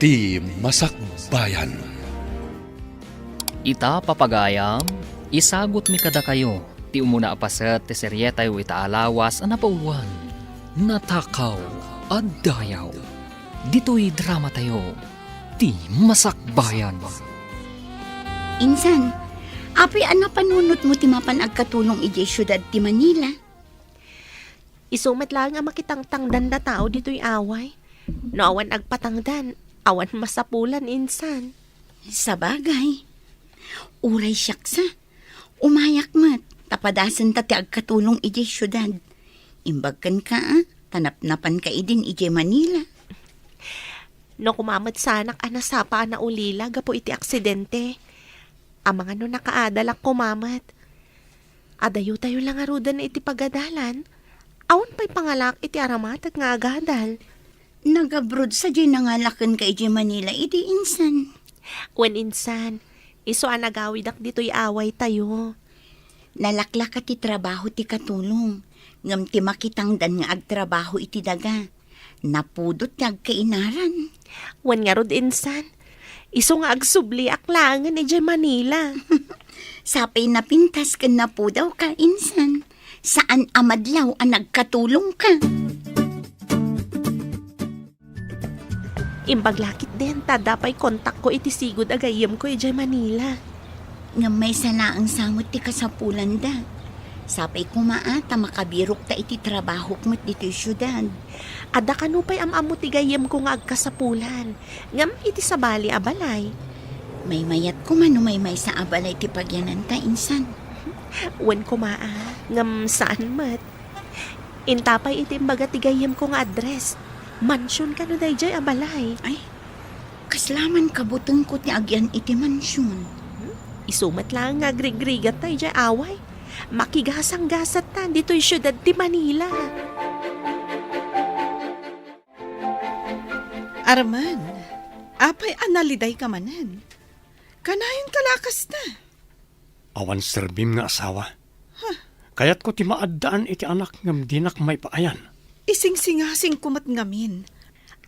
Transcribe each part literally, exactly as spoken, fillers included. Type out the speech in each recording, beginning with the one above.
Ti Masakbayan. Ita, papagayam, isagutmi kadakayo ti umuna a paset ti serietayo ita a lawas a napauluan, Natakaw a Dayaw. Ditoy dramatayo, Ti Masakbayan. Insan, apay a napanunotmo ti mapan agkatulong idiay siudad ti Manila? Isu met laeng a makitangtangdan a tao ditoy away. No awan agpatangdan, awan masapulan, insan. Sabagay. Uray siak sa, umayak met, ta padasenta ti agkatulong idiay siudad. Imbag kenka, a, ta napnapanka idin idiay Manila. No koma met sanak a nasapa a naulila gapu iti aksidente, amangan no nakaadalak koma met. Adayotayo la ngaruden iti pagadalan. Awan pay pangalak iti aramatan nga agadal. Nagabroad sadiay nangala kenka idiay Manila idi, insan? Wen, insan, isu a nagawidak ditoy awaytayo. Nalaklaka ti trabaho ti katulong, ngem ti makitangdan nga agtrabaho iti daga, napudot ti agkainaran. Wen ngarud, insan, isu nga agsubliak laengen idiay Manila. Sapay napintas ken napudawka, insan. Saan a madlaw a nagkatulongka. Imbag la ketdin ta adda pay kontakko iti sigud a gayyemko idiay Manila. Ngem maysa laeng sa met ti kasapulanda. Sapay koma a ta makabirokta iti trabahok met ditoy siudad. Adda kano pay am-ammo ti gayyemko nga agkasapulan, ngem iti sabali a balay. Maymayat koma no maymaysa a balay ti pagyananta, insan. Wen koma a, ngem saan met. Inta pay iti imbaga ti gayyemko nga address. Mansion kano daydiay a balay? Ay, kasla man kabutengko ti agyan iti mansion. Isu met laeng nga agrigrigat daydiay away. Makigasanggasat ta ditoy siudad ti Manila. Arman, apay a nalidayka manen? Kanayon ka la kasta? Awan serbim nga asawa. Huh. Kayatko ti maaddaan iti anak ngem dinak maipaayan. Isingsingasingko met ngamin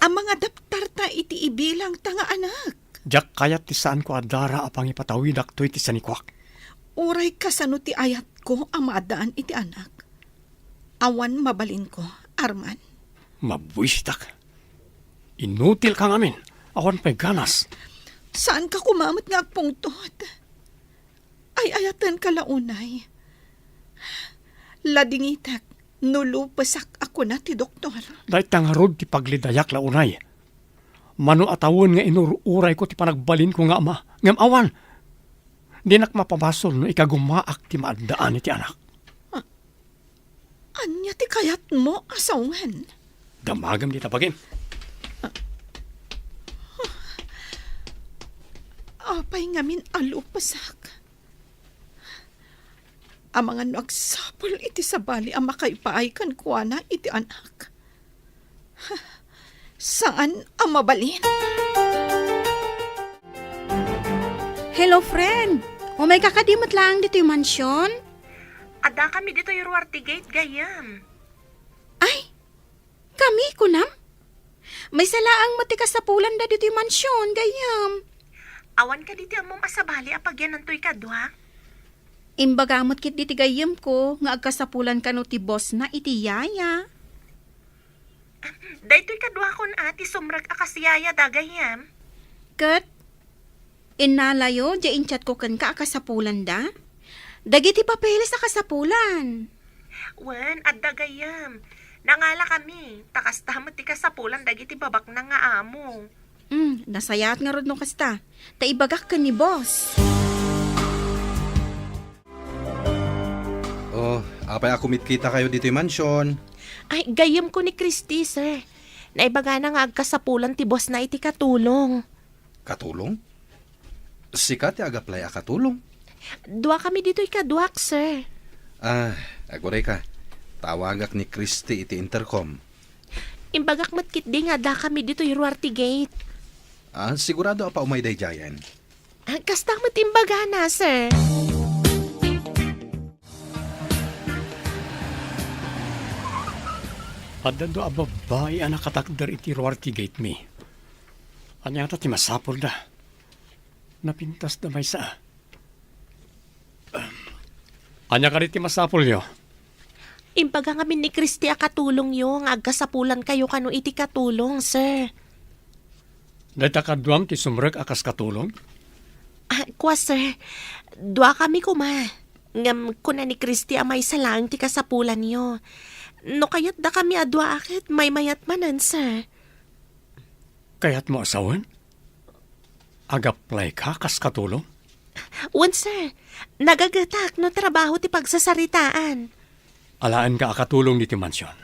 a mangadaptarta iti ibilangta nga anak. Diak kayat ti saanko a dara a pangipatawidak toy ti sanikuak. Uray kasano ti ayatko a maaddaan iti anak, awan mabalinko, Arman. Mabuisitak. Inutilka ngamin. Awan pay ganas. Saanka koma met nga agpungtot. Ay-ayatenka la unay. Ladingitek no lupesak a kuna ti doktor. Dayta ngarud ti paglidayak la unay. Mano a tawen nga inur-urayko ti panagbalinko nga ama, ngem awan. Dinak mapabasol no ikagumaak ti maaddaan iti anak. Ania ti kayatmo a sawen? Damagem dita bagim. Apay ngamin a lupesak? Amangan no agsapul iti sabali a makaipaay kenkuana iti anak. Saan a mabalin. Hello, friend. Umayka kadi met laeng ditoy mansion? Adda kami ditoy Ruarte Gate, gayyem. Ay, kami, kunam? Maysa laeng met ti kasapulanda ditoy mansion, gayyem. Awan kadi ti ammom a sabali a pagyananto ikaduak? Imbaga met ketdi ti gayyemko nga agkasapulan kano ti bossna iti yaya. Daytoy kaduakon a ti sumrek a kas yayada, gayyem. Ket innalayo diay inchatko kenka a kasapulanda? Dagiti papeles a kasapulan. Wen, adda, gayyem. Nangalakami, ta kasta met ti kasapulan dagiti babaknang nga amo. Hmm, nasayaat ngarud no kasta. Ta ibagak ken ni boss. Oh, apay a kumitkitakayo ditoy mansion? Ay, gayyemko ni Christy, sir. Naibagana nga agkasapulan ti bossna iti katulong. Katulong? Sika ti agaplay a katulong? Duakami ditoy kaduak, sir. Ah, agurayka. Tawagak ni Christy iti intercom. Imbagak met ketdi nga addakami ditoy Ruarte Gate. Ah, sigurado a paumay daydiayen? Ah, kasta met imbagana, sir. Adda dua a babbai a nakatakder iti Ruarte Gate, mi. Ania ngata ti masapulda? Napintasda maysa. Ania kadi ti masapulyo? Imbaga ngamin ni Christy a katulongyo nga agkasapulankayo kano iti katulong, sir. Dayta kaduam ti sumrek a kas katulong? Ah, kua, sir. Duakami koma. Ngem kuna ni Christy a maysa laeng ti kasapulanyo. No kayatdakami a dua a ket maymayat manen, sir. Kayatmo a sawen? Ag-apply ka kas katulong? Wen, sir. Nagagetak no trabaho ti pagsasaritaan. Alaenka a katulong ditoy mansion.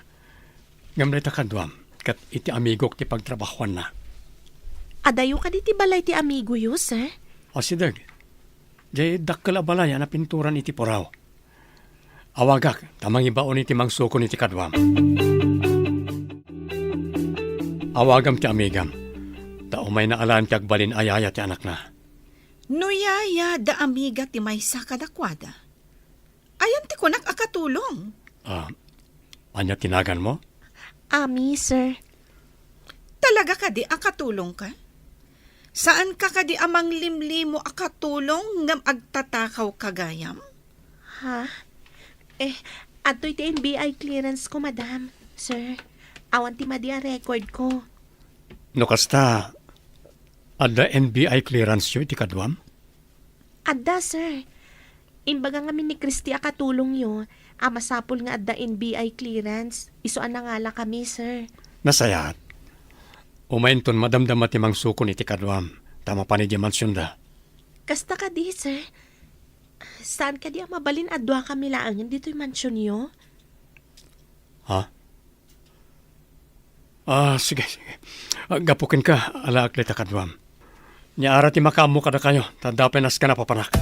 Ngem dayta kaduam, ket iti amigok ti pagtrabahoanna. Adayo kadi ti balay ti amigoyo, sir? Asideg. Diay dakkel a balay a napinturan iti puraw. Awagak ta mangibaon iti mangsukon iti kaduam. Awagam ti amigam, ta umayna alaen ti agbalin a yaya ti anakna. No yaya da amiga ti maysa kadakuada, ayan ti kunak a katulong? Ah, ania ti naganmo? Ami, sir. Talaga kadi a katulongka? Saanka kadi a manglimlimo a katulong ngem agtatakaw ka gayam? Ha? Eh, adtoy ti N B I clearance ko, madam, sir. Awan ti madi a record ko. No kasta, adda N B I clearance yo iti kaduam? Adda, sir. Imbaga ngamin ni Christy a katulongyo a masapul nga adda N B I clearance, isu a nangalakami, sir. Nasayaat. Umayenton madamdama ti mangsukon iti kaduam, ta mapan idiay mansionda. Kasta kadi, sir? Saan kadi a mabalin a duakami laengen ditoy mansionyo? Ha? Ah, sige, sige. Ah, gapu kenka, alaek dayta kaduam. Nia ara ti makaammo kadakayo, ta adda pay naska napapanak.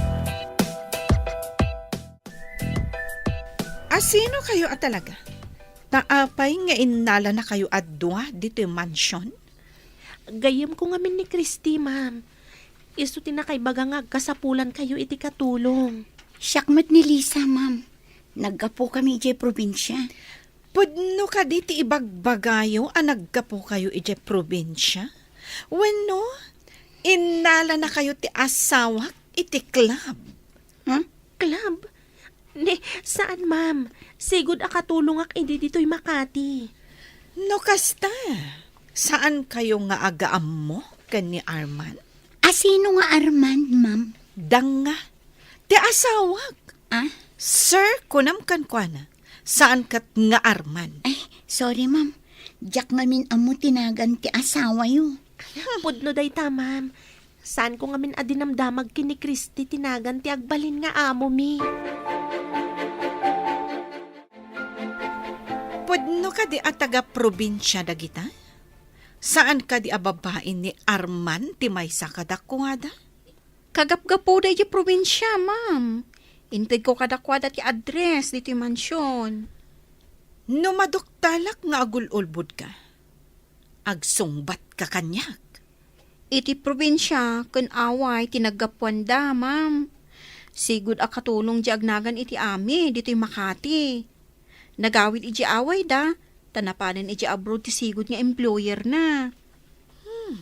Asino kayo a talaga? Ta apay nga innala na kayo a dua ditoy mansion? Gayyem ko ngamin ni Christy, ma'am. Isu ti nakaibaga nga agkasapulan kayo iti katulong. Siak met ni Lisa, ma'am. Naggapu kami idiay probinsia. Pudno kadi ti ibagbagayo a naggapu kayo idiay probinsia? Wenno, innala na kayo ti asawak iti club? Ha? Club? Ni, saan, ma'am. Sigud a katulongak idi ditoy Makati. No kasta, saan kayo nga agaammo ken ni Arman? Asino nga Arman, ma'am? Danga, ti asawak. Ah? Sir, kunam kenkuana, saan ket nga Arman. Ay, sorry, ma'am. Diak ngamin ammo ti nagan ti asawayo. Pudno dayta, ma'am. Saan ko ngamin a dinamdamag ken ni Christy ti nagan ti agbalin nga amomi. Pudno kadi a taga-probinsia dagita? Saan kadi a babain ni Arman ti maysa kadakuada? Kagapgapuda idiay probinsia, ma'am. Intedko kadakuada ti address ditoy mansion. No maduktalak nga agul-ulbodka, agsungbatka kaniak. Iti probinsia ken away ti naggapuanda, ma'am. Sigud a katulong diay agnagan iti ami ditoy Makati. Nagawid idiay awayda, ta napanen idiay abroad ti sigud nga employerna. Hmm.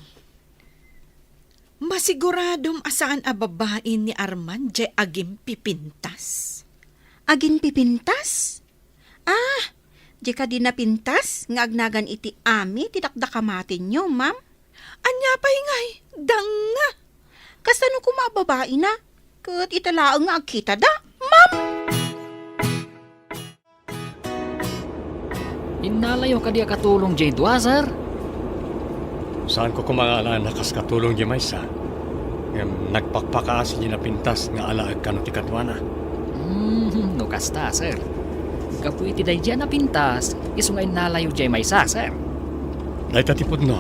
Masiguradom a saan a babain ni Arman diay agimpipintas. Agimpipintas? Ah, diay kadi napintas nga agnagan iti ami ti dakdakamatenyo, ma'am? Ania pay ngay, danga? Kasano koma a babaina? Ket ita laeng nga agkitada, ma'am? Innalayo kadi a katulong diay dua, sir? Saanko koma nga alaen a kas katulong diay maysa. Ngem nagpakpakaasi diay napintas nga alaek kano ti kaduana. Hmm, no kasta, sir. Gapu iti daydiay a napintas, isu nga innalayo diay maysa, sir. Dayta ti pudno.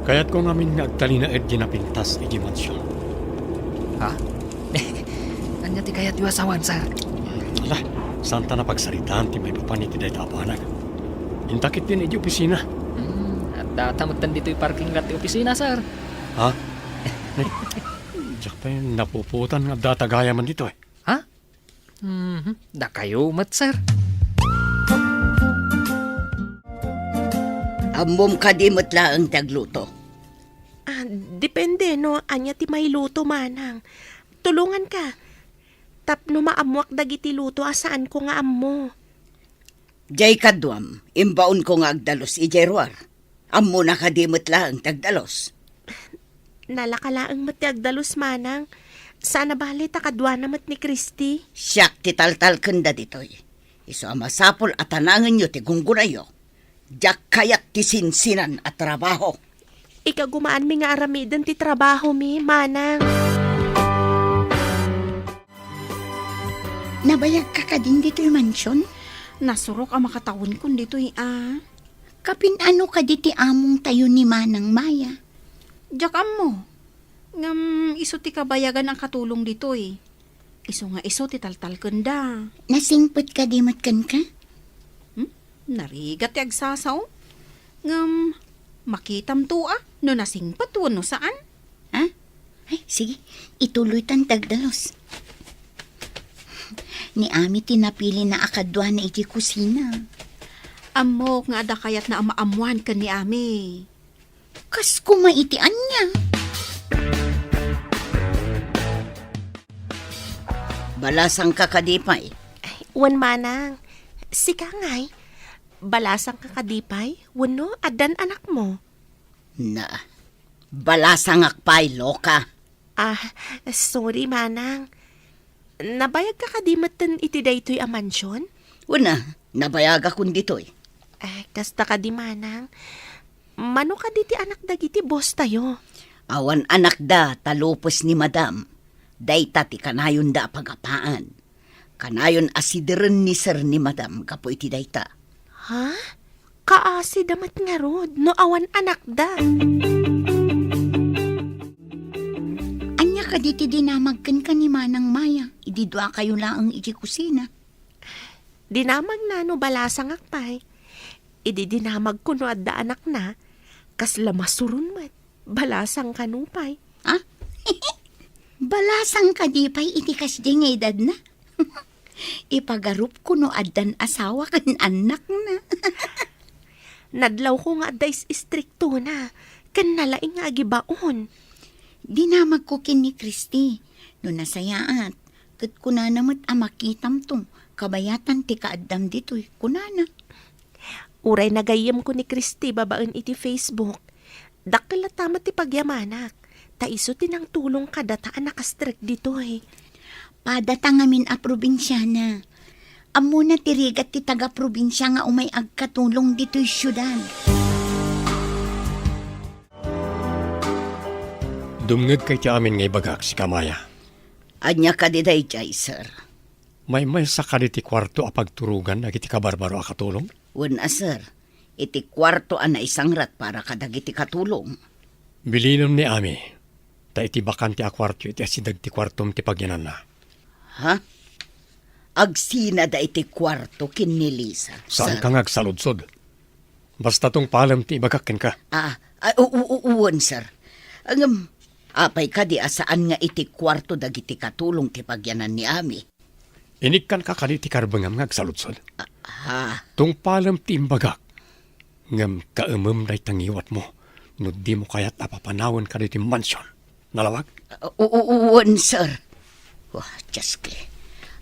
Kayatko ngamin nga agtalinaed diay napintas idiay mansion. Ha? Ania ti kayatyo a sawen, sir? Ala, saanta a pagsaritaan ti maipapan iti dayta a banag. Inta ketdin idiay opisina. Hmm, addata metten ditoy parking lot ti opisina, sir. Ha? Diak pay napupuotan nga addata gayamen ditoy. Ha? Mhm, dakayo met, sir. Ammom kadi met laeng ti agluto. Ah, depende no ania ti mailuto, manang. Tulonganka. Tapno maammoak dagiti luto a saanko nga ammo. Jay kaduam, imbaonko nga agdalus idiay ruar. Ammona kadi met laeng ti agdalus? Nalaka laeng met ti agdalus, manang. Saan a bale ta kaduana met ni Christy. Siak ti taltalkenda ditoy. Isu a masapul a tanangenyo ti gunggonayyo. Diak kayat ti sinsinan a trabaho. Ikagumaanmi nga aramiden ti trabahomi, manang. Nabayagka kadin ditoy mansion? Nasurok a makatawenkon ditoy a. Kapin-ano kadi ti amongtayo ni Manang Maya? Diak ammo. Ngem isu ti kabayagan a katulong ditoy. Isu nga isu ti taltalkenda. Nasingpet kadi met kenka? Hmm? Narigat ti agsasao. Ngem, makitamto a no nasingpet wenno saan. Ha? Ay, sige, ituloytan ti agdalus. Ni Ami ti napilina a kaduana iti kusina. Ammok nga adda kayatna a maammoan ken ni Ami. Kas koma iti ania? Balasangka kadi pay? Ay, wen manang. Sika ngay, balasangka kadi pay? Wenno addan anakmo? Na, balasangak pay, loka. Ah, sorry, manang. Nabayagka kadi metten iti daytoy a mansion? Wen a, nabayagakon ditoy. Eh, kasta kadi, manang. Mano kadi ti anak dagiti boss tayo? Awan anakda ta lupes ni Madam. Dayta ti kanayonda a pagapaan. Kanayon a sideren ni Sir ni Madam gapu iti dayta. Ha? Kaasida met ngarud no awan anakda. Ania kadi ti dinamag kenka ni Manang Maya idi duakayo laeng iti kusina? Dinamagna no balasangak pay. Idi dinamagko no adda anakna, kasla masuron met. Balasang kano pay. Ha? Balasang kadi pay iti kasdi nga edadna? Ipagarupko no addan asawa ken annakna. Nadlawko nga adda is-istriktona, ken nalaing nga agibaon. Dinamagko ken ni Christy, no nasayaat, ket kunana met a makitamto, kabayatan ti kaaddam ditoy, kunana. Uray nagayyemko ni Christy babaen iti Facebook, dakkel latta met ti pagyamanak, ta isu ti nangtulong kadata a nakastrek ditoy. Padata ngamin a probinsiana. Ammona ti rigat ti taga-probinsia nga umay agkatulong ditoy siudad. Dumngegka iti amin nga ibagak, sika Maya. Ania kadi daydiay, sir? Maymaysa kadi ti kuarto a pagturogan dagiti kabarbaro a katulong? Wen a, sir. Iti kuarto a naisangrat para kadagiti katulong. Bilinem ni Ami, ta iti bakante a kuarto iti asideg ti kuartom ti pagyananna. Ha? Agsinada iti kuarto ken ni Lisa, sir. Saanka nga agsaludsod. Basta tungpalem ti ibagak kenka. Ah, ah, u-, u-, u-, wen, sir. Ngem, apay kadi a saan nga iti kuarto dagiti katulong ti pagyanan ni Ami? Inikkanka kadi ti karbengam nga agsaludsod? Ah, ha? Tungpalem ti imbagak, ngem kaemem dayta ngiwatmo no dimo kayat a papanawen kadaytoy mansion. Nalawag? Ah, u-, u-, u-, wen, sir. Wah, Dioske.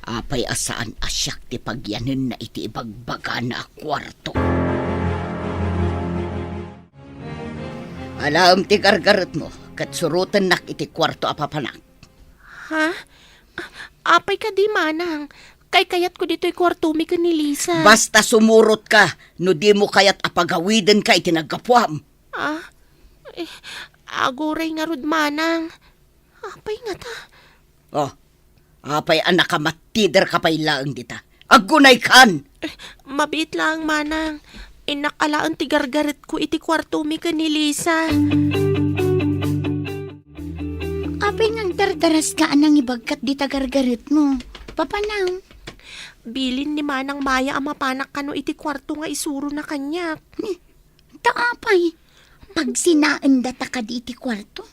Apay a saan a siak ti pagyanenna iti ibagbagana a kuarto? Alaem ti gargaretmo, ket surotennak iti kuarto a papanak. Ha? Apay kadi, manang? Kaykayatko ditoy kuartomi ken ni Lisa. Basta sumurotka no dimo kayat a pagawidenka iti naggapuam. Ah, eh, aguray ngarud, manang. Apay ngata? Oh, apay a nakamattiderka pay laeng dita? Aggunaykan! Eh, mabiit laeng, manang. Innak alaen ti gargaretko iti kuartomi ken ni Lisa. Apay nga agdardaraska a nangibagkat dita gargaretmo? Papanam. Bilin ni Manang Maya a mapanak kano iti kuarto nga isurona kaniak. Ni, ta apay? Pagsinaendata kadi iti kuarto?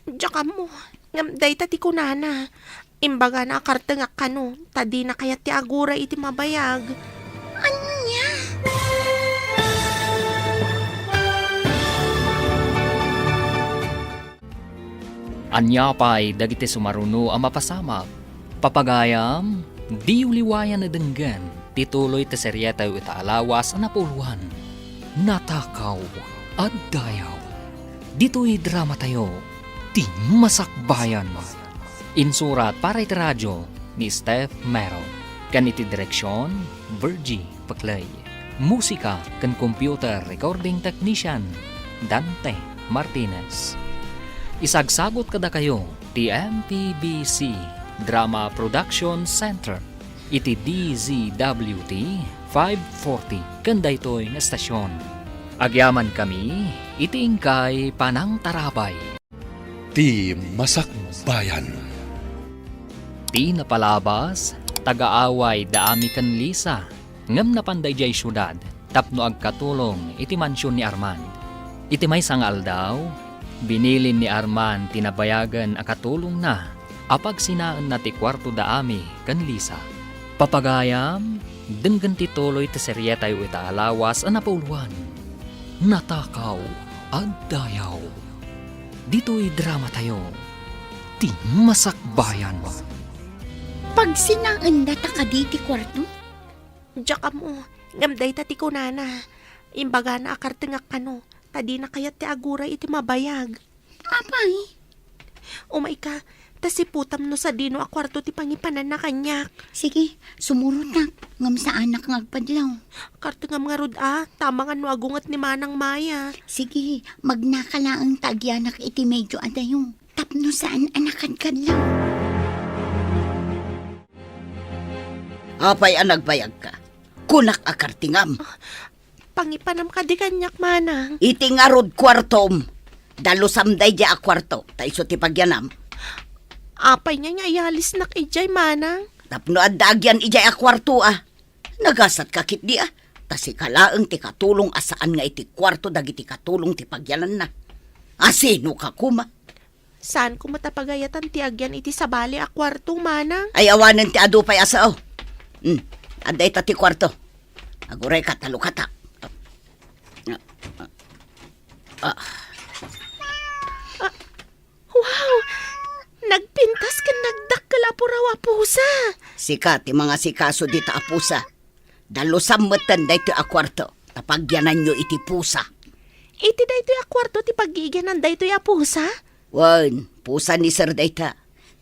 Diak ammo. Ngem dayta ti kunana. Imbagana a kartengak kano, ta dina kayat ti aguray iti mabayag. Ania? Ania pay dagiti sumaruno a mapasamak? Papagayam, diyo liwayan a denggen ti tuloy ti serietayo ita a lawas a napuloan, Natakaw a Dayaw. Ditoy dramatayo, Ti Masakbayan. Insurat para iti radio ni Steph Mero, ken iti direksion, Virgie Paclay. Musika ken computer recording technician, Dante Martinez. Isagsagot kadakayo ti M P B C Drama Production Center iti D Z W T five forty ken daytoy nga estasion. Agyamankami iti inkay panangtarabay. Ti Masakbayan. Ti napalabas, taga-away da Ami ken Lisa, ngem napanda idiay siudad tapno agkatulong iti mansion ni Arman. Iti maysa nga aldaw, binilin ni Arman ti nabayagen a katulongna a pagsinaenna ti kuarto da Ami ken Lisa. Papagayam, denggen ti tuloy ti serietayo ita a lawas a napuloan, Natakaw a Dayaw. Ditoy dramatayo, Ti Masakbayan. Pagsinaenda ta kadi ti kuarto? Diak ammo, ngem dayta ti kunana. Imbagana a kartengak kano, ta dina kayat ti aguray iti mabayag. Apay? Umayka, ta siputam no sadino a kuarto ti pangipananna kaniak. Sige, sumurotak, ngem saanak nga agpadlaw. Kartengam ngarud a, ta amangan no agunget ni Manang Maya. Sige, magnaka laeng ta agyanak iti medio adayo. Tapno saan a nakadkadlaw. Apay a nagbayagka? Kunak a kartengam. Pangipanam kadi kaniak, Manang. Iti ngarud kuartom. Dalusam daydiay a kuarto, ta isu ti pagyanam. Apay nga nga ayalisnak idiay, Manang? Tapno adda agyan idiay a kuarto, a. Nagasatka ketdi, a. Ta sika laeng ti katulong a saan nga iti kuarto dagiti katulong ti pagyananna. A, sinoka koma? Saanko met a pagayatan ti agyan iti sabali a kuarto, Manang. Ay, awanen ti adu pay a sao. Hmm, adda ita ti kuarto. Agurayka, ta lukata. Ah. Wow! Nagpintas ken nagdakkel a puraw a pusa. Sika ti mangasikaso dita a pusa. Dalusam metten daytoy a kuarto, ta pagyananyo iti pusa. Iti daytoy a kuarto ti paggigianan daytoy a pusa? Wen, pusa ni Sir dayta.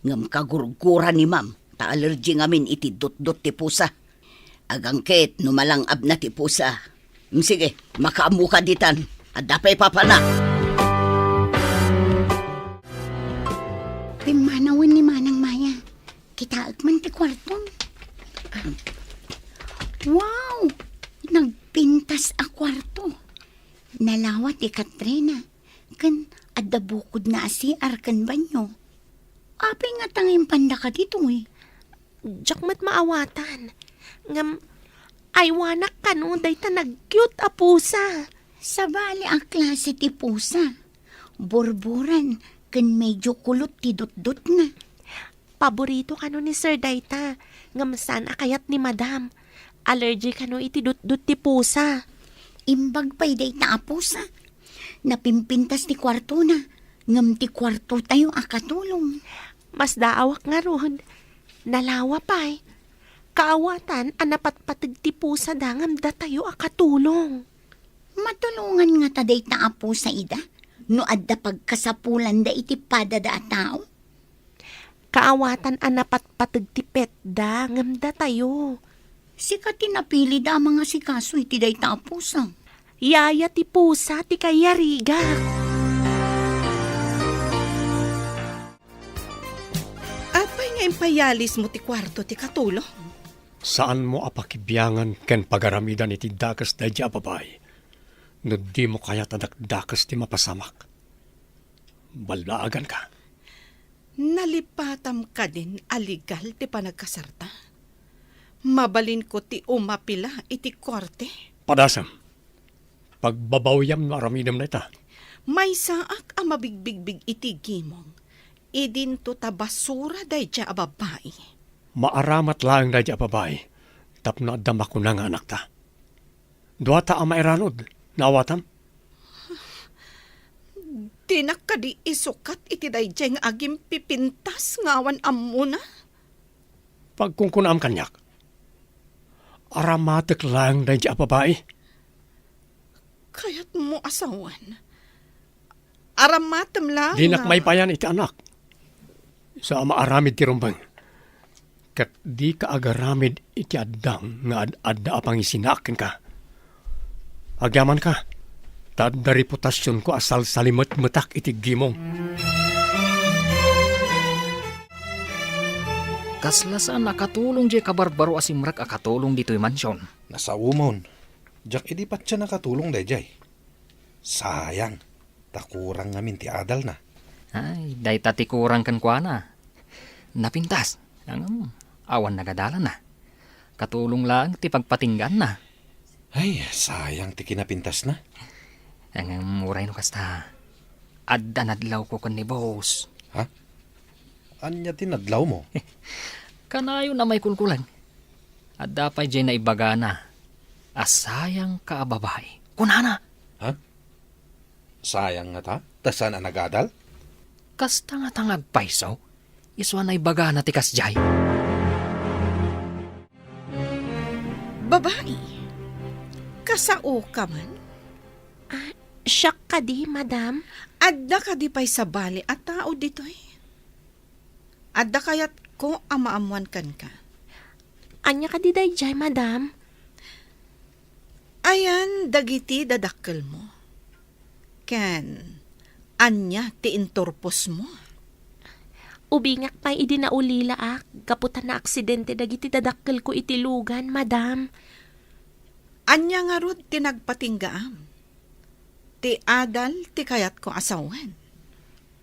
Ngem kagurgura ni Ma'am, ta allergy ngamin iti dutdot ti pusa. Agangket no malang-abna ti pusa. Mm, sige, makaammoka ditan. Adda pay papana. Pimmanawen ni Manang Maya. Kitaek man ti kuarto. Wow! Nagpintas a kuarto. Nalawa ti katrina. Ken adda bukodna a C R ken banyo. Apay ngata nga impandaka ditoy? Diak met maawatan. Ngem, aywanak kano dayta nag-cute a pusa. Sabali a klase ti pusa. Burburan ken medyo kulot ti dutdotna. Paborito kano ni Sir dayta, ngem saan a kayat ni Madam. Allergy kano iti dutdot ti pusa. Imbag pay dayta a pusa. Napimpintas ti kuartona, ngem ti kuartotayo a katulong. Masdaawak ngarud. Nalawa pay. Kaawatan a napatpateg ti pusada ngem datayo a katulong. Matulongan ngata dayta a pusa ida no adda pagkasapulanda iti padada a tao? Kaawatan a napatpateg ti petda ngem datayo. Sika ti napilida a mangasikaso iti dayta a pusa. Yaya ti pusa ti kayarigak. Apay nga impayalismo ti kuarto ti katulong? Saanmo a pakibiangan ken pagaramidan iti dakes daydiay a babai no dimo kayat a dakdakes ti mapasamak. Ballaaganka. Nalipatam kadin a legal ti panagkasarta? Mabalinko ti umapila iti korte? Padasem. Pagbabawiam no aramidem dayta. Maysaak a mabigbigbig iti gimong. Idinto ta basura daydiay a babai. Maaramat laeng daydiay a babai tapno adda makuna nga anakta. Duata a mairanod, naawatam? Dinak kadi isukat iti daydiay nga agimpipintas nga awan ammona? Pagkunkunaam kaniak. Aramatek laeng daydiay a babai. Kayatmo a sawen? Aramatem laeng. Dinak nga maipayan iti anak. Isu a maaramid ti rumbeng. Ket dika agaramid iti addang nga ad-adda a pangisinaak kenka. Agyamanka, ta adda reputasionko a salsalimetmetak iti gimong. Kasla saan a katulong diay kabarbaro a simrek a katulong ditoy mansion. Nasaomon. Diak idi patien a katulong daydiay. Sayang, ta kurang ngamin ti adalna. Ay, dayta ti kurang kenkuana. Napintas, ngem awan nagadalanna. Katulong laeng ti pagpatinggaanna. Ay, sayang ti kinapintasna. Ngem uray no kasta, adda nadlawko ken ni boss. Ha? Ania ti nadlawmo? Kanayon a maikulkulag. Adda pay diay naibagana a sayangka a babai. Kunana. Ha? Sayang ngata? Ta saan a nagadal? Kasta ngata nga agpayso? Isu a naibagana ti kasdiay. Babai, kasaoka man? Ah, siak kadi, madam. Adda kadi pay sabali a tao ditoy? Adda kayatko a maammuan kenka. Ania kadi daydiay, madam? Ayan dagiti dadakkelmo? Ken ania ti inturposmo? Ubingak pay idi naulilaak gapu ta naaksidente dagiti dadakkelko iti lugan, madam. Ania ngarud ti nagpatinggaam? Ti adal ti kayatko a sawen.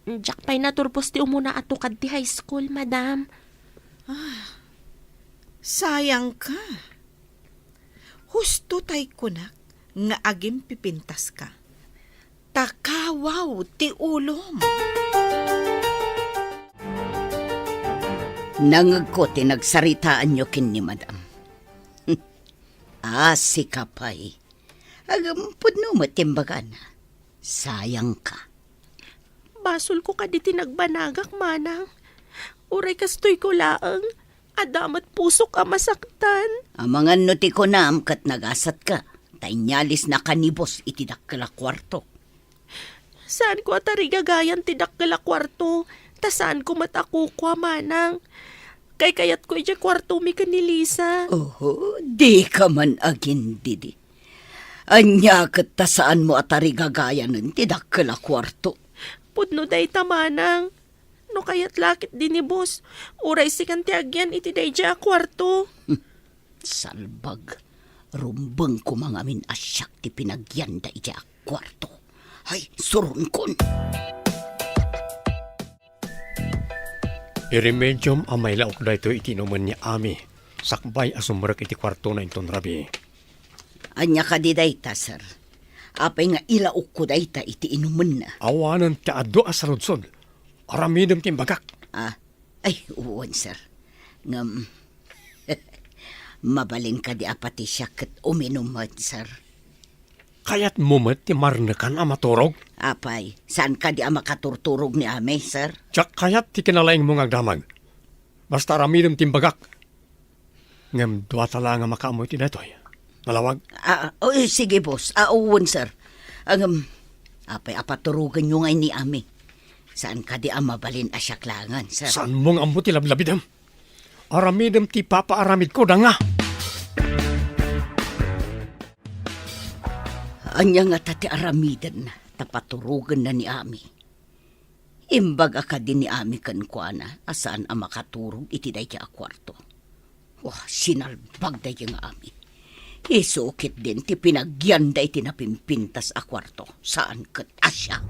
Diak pay naturpos ti umuna a tukad ti high school, madam. Ah, sayangka. Husto tay kunak nga agimpipintaska. Ta kawaw ti ulom. Nangegko ti nagsaritaanyo ken ni madam. Ah, sika pay. Agam pudno met ti imbagana. Sayangka. Basolko kadi ti nagbanagak, manang. Uray kastoyko laeng, adda met pusok a masaktan. Amangan no ti kunam ket nagasatka, ta inyalisnaka ni boss iti dakkel a kuarto. Saanko a tarigagayan ti dakkel a kuarto, ta saanko met a kukua, manang. Kaykayatko idiay kuartomi ken ni Lisa. Oho, dika man agindidi. Ania ket ta saanmo a tarigagayanen ti dakkel a kuarto? Pudno dayta, manang. No kayat la ketdi ni boss, uray sikan ti agyan iti daydiay a kuarto. Salbag. Rumbeng koma ngamin a siak ti pinagyanda idiay a kuarto. Ay, suronkon! Iremediom a mailaok daytoy iti inumen ni Ami, sakbay a sumrek iti kuartona inton rabii. Ania kadi dayta, sir? Apay nga ilaokko dayta iti inumenna? Awanen ti adu a saludsod. Aramidem ti imbagak. Ah, ay, wen, sir. Ngem, mabalin kadi a pati siak ket uminum met, sir? Kayatmo met ti marnekan a maturog? Apay, saan kadi a makaturturog ni Ami, sir? Diak kayat ti kinalaingmo nga agdamag. Basta aramidem ti imbagak. Ngem duata laeng a makaammo iti daytoy. Nalawag? Ah, oh, eh, sige, boss. Ah, wen, sir. Ngem, apay a paturogenyo ngay ni Ami? Saan kadi a mabalin a siak laengen, sir? Saanmo nga ammo ti lablabidem? Aramidem ti ipapaaramidko, danga! Ania ngata ti aramiden ta paturogenna ni Ami? Imbaga kadi ni Ami kenkuana a saan a makaturog iti daydiay a kuarto. Wah, sinalbag daydiay nga Ami. Isu ketdin ti pinagyanda iti napimpintas a kuarto, saan ket a siak.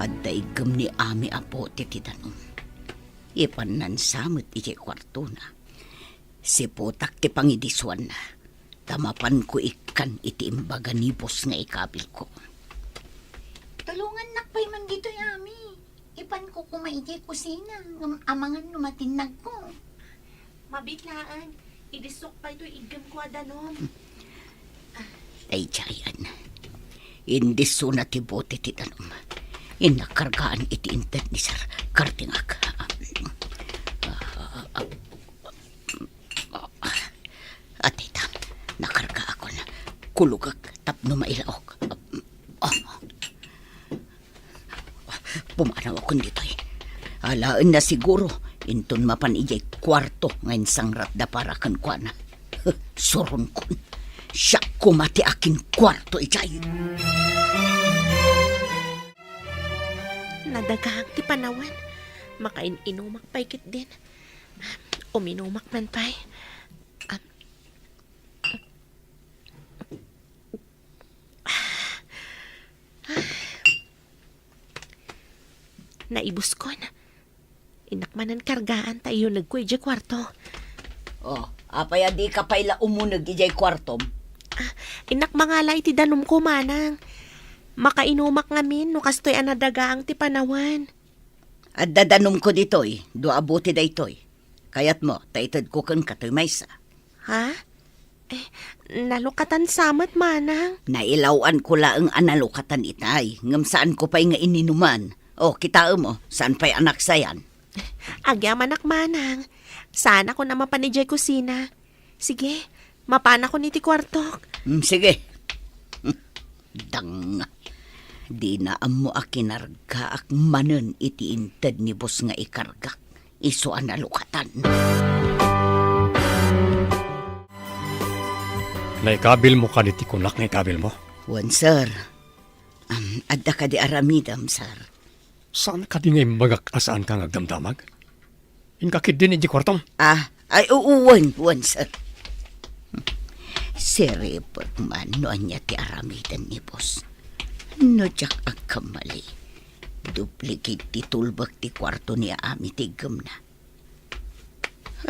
Adda iggem ni Ami a bote ti danum. Ipannansa met idiay kuartona. Siputak ti pangidisuanna, ta mapanko ikkan iti imbaga ni boss nga ikabilko. Tulongannak pay man ditoy, Ami. Ipanko koma idiay kusina, ngem amangan no matinnagko. Mabiit laeng, idisok pay toy iggem ko a danum. Daydiayen. Indisona ti bote ti danum. Innak kargaan iti inted ni Sir Kardingak. Adda ita, nakargaakon. Kulogek tapno mailaok. Pumanaw akon ditoy. Alaenna siguro, inton mapan idiay kuarto nga insangratda para kenkuana. Suronkon. Siak koma ti akinkuarto idiay. Nadagaang ti panawen. Makain-inumak pay ketdin. Uminumak man pay. Am-, Naibuskon. Innak manen kargaan ta iyunegko idiay kuarto. Oh, apay a dika pay la umuneg idiay kuartom? Ah, innak mangala iti danumko, manang. Makainumak ngamin no kastoy a nadagaang ti panawen. Adda danumko ditoy, dua a bote daytoy. Kayatmo, ta itedko kenka toy maysa. Ha? Eh, nalukatan sa met, manang. Nailawanko laeng a nalukatan itay, ngem saanko pay nga ininuman. O, kitaem, o, saan pay a naksayan? Agyamanak, manang. Saanakon a mapan idiay kusina. Sige, mapanakon iti kuartok. Mm, sige. Dang, dina ammo a kinargaak manen iti inted ni boss nga ikargak. Isu a nalukatan. Naikabilmo kadi ti kunak nga ikabilmo? Wen, sir. Am, adda kadi aramidem, sir? Saan kadi nga imbagak a saanka nga agdamdamag? Inka ketdin idiay kuartom? Ah, ay, oo, wen, wen, sir. Siribek man no ania ti aramiden ni boss. No diak agkamali, duplicate ti tulbek ti kuarto ni Ami ti iggemna.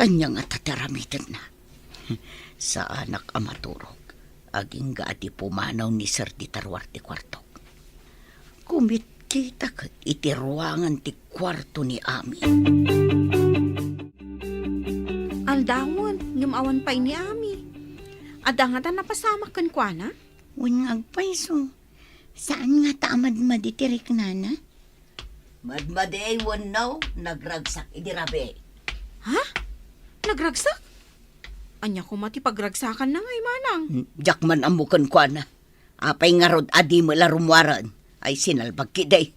Ania ngata ti aramidenna? Saanak a maturog. Agingga a di pumanaw ni Sir ti taruar ti kuartok. Kumitkitak iti ruangan ti kuarto ni Ami. Aldawen, ngem awan pay ni Ami. Adda ngata napasamak kenkuana? Wen nga agpayso. Saan ngata a madmadi ti riknana? Madmadi wenno nagragsak idi rabii? Ha? Nagragsak? Ania koma ti pagragsakanna ngay, manang? Hmm, diak man ammo kenkuana. Apay ngarud a di met la rummuaren? Ay, sinalbag ketdi.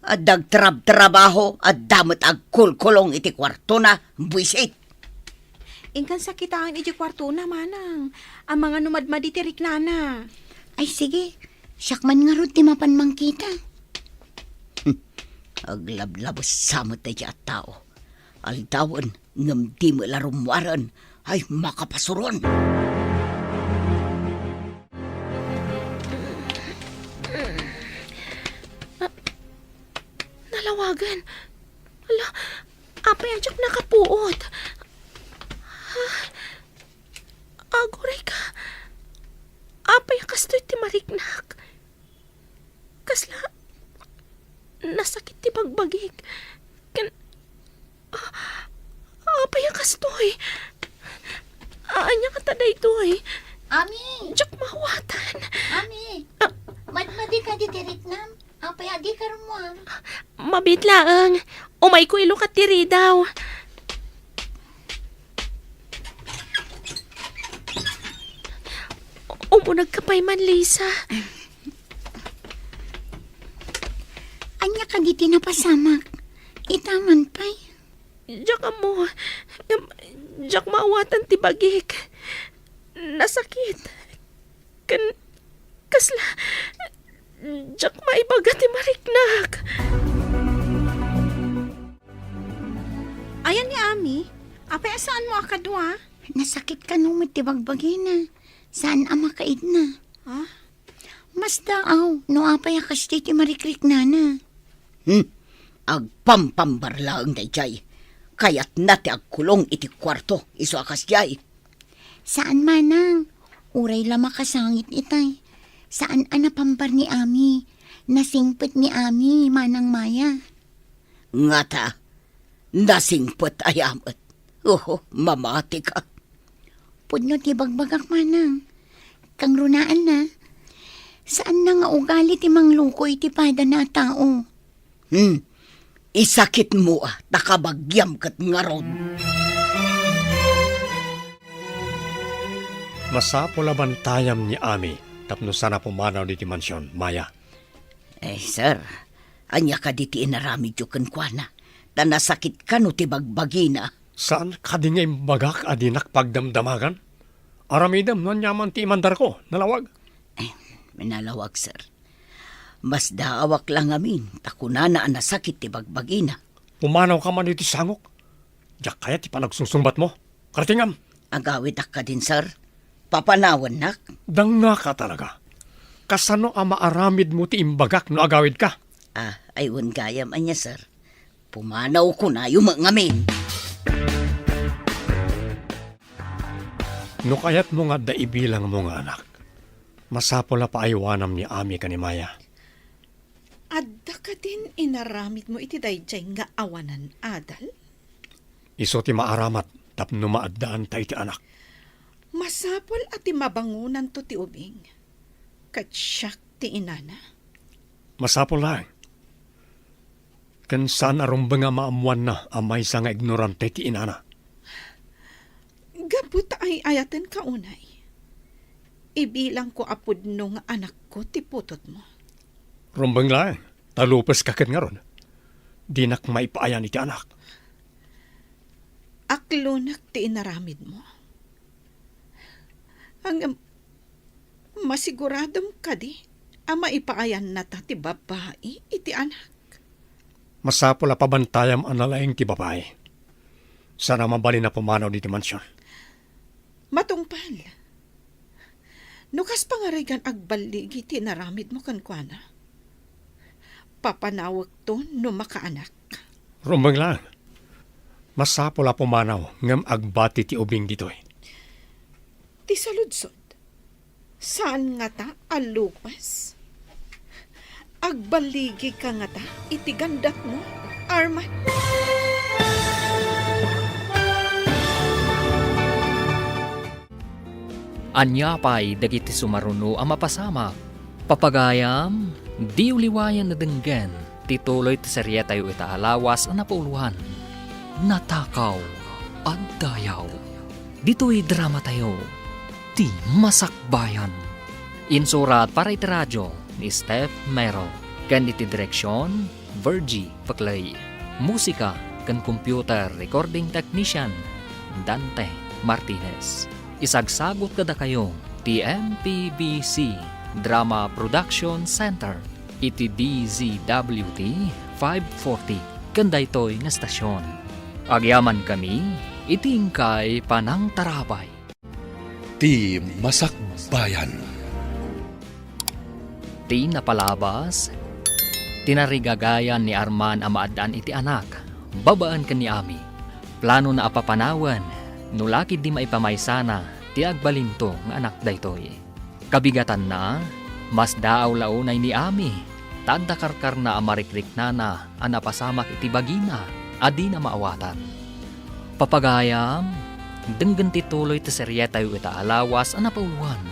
Adda agtrabtrabaho, adda met agkulkulong iti kuartona, buisit. Inkan sakitaen iti kuartona, manang. Amangan no madmadi ti riknana. Ay, sige. Siak man ngarud ti mapan mangkita. Hmm. Aglablabes sa met daydiay a tao. Aldawen, ngem di met la rummuaren. Ay, makapasuron! Ah, nalawagan. Ala, apay a diak nakapuot? Ah, aguray ka. Apay a kastoy ti mariknak? Kasla nasakit ti bagbagik. Ken, ah, apay a kastoy? Ania ngata daytoy? Ami! Diak maawatan. Ami! Ah. Madmadi kadi ti riknam? Apay a dika rummuar? Mabiit laeng. Umayko ilukat ti ridaw. Umunegka pay man, Lisa. Ania kadi ti napasamak? Ita man pay. Diak ammo. Ngem, diak maawatan ti bagik. Nasakit. Ken, kasla, diak maibaga ti mariknak. Ayan ni Ami, apay a saanmo a kadua? Nasakit kano met ti bagbagina. Saan a makaidna. Ha? Masdaaw no apay a kasdi ti marikriknana. Hmm. Agpampambar laeng daydiay. Kayatna ti agkulong iti kuarto, isu a kasdiay. Saan, manang. Uray la makasangit itay. Saan a napambar ni Ami. Nasingpet ni Ami, Manang Maya. Ngata, nasingpet aya met. Oho, mamatika. Pudno ti bagbagak, manang. Kangrunaanna. Saanna nga ugali ti mangluko iti padana a tao. Hmm. Isakitmo a, ta kabagiam ket ngarud. Masapul a bantayam ni Ami tapno saan a pumanaw ditoy mansion, Maya. Eh, sir, ania kadi ti inaramidyo kenkuana? Ta nasakit kano ti bagbagina. Saan kadi nga imbagak a dinak pagdamdamagan? Aramidem no aniaman ti imandarko, nalawag. Eh, nalawag, sir. Masdaawak la ngamin, ta kunana a nasakit ti bagbagina. Pumanaw ka man iti sangok. Diak kayat ti panagsungsungbatmo. Kartingam. Agawidak kadin, sir. Papanawannak. Dangngaka talaga. Kasano a maaramidmo ti imbagak no agawidka? Ah, ay wen gayam ania, sir. Pumanaw kunayo met ngamin. No kayatmo nga adda ibilangmo nga anak, masapul a paaywanam ni Ami ken ni Maya. Adda kadin inaramidmo iti daydiay nga awanan adal? Isu ti maaramat tapno maaddaanta iti anak. Masapul a ti mabangonanto ti ubing, ket siak ti inana. Masapul laeng. Ken saan a rumbeng a maammoanna a maysa nga ignorante ti inana. Gapu ta ay-ayatenka unay, ibilangko a pudno nga anakko ti putotmo. Rumbeng laeng, ta lupeska ket ngarud. Dinak maipaayan iti anak. Aklonek ti inaramidmo. Ngem, masiguradom kadi a maipaayannata ti babbai iti anak? Masapul a pabantayam a nalaing ti babai. Saan a mabalin a pumanaw ditoy mansion. Matungpal. No kas pangarigan agballigi ti inaramidmo kenkuana, papanawekto no makaanak. Rumbeng laeng. Masapul a pumanaw ngem agbati ti ubing ditoy. Ti saludsod, saan ngata a lupas? Agballigika ngata iti gandatmo, Arman? Ania pay dagiti sumaruno a mapasamak? Papagayam, diyo liwayan a denggen ti tuloy ti serietayo ita a lawas a napauloan, Natakaw a Dayaw. Ditoy dramatayo, Ti Masakbayan. Insurat para iti radio ni Steph Mero, ken iti direksion, Virgie Paclay. Musika ken computer recording technician, Dante Martinez. Isagsagut kadakayo ti M P B C Drama Production Center iti D Z W T five forty ken daytoy nga estasion. Agyamankami iti inkay panangtarabay. Ti Masakbayan. Ti napalabas, tinarigagayan ni Arman a maaddaan iti anak, babaen ken ni Ami. Planona a papanawen, no la ketdi maipamaysana ti agbalinto nga anak daytoy. Kabigatanna, masdaaw la unay ni Ami, ta adda karkarna a marikriknana a napasamak iti bagina a dina maawatan. Papagayam, denggen ti tuloy ti serietayo ita a lawas a napauloan,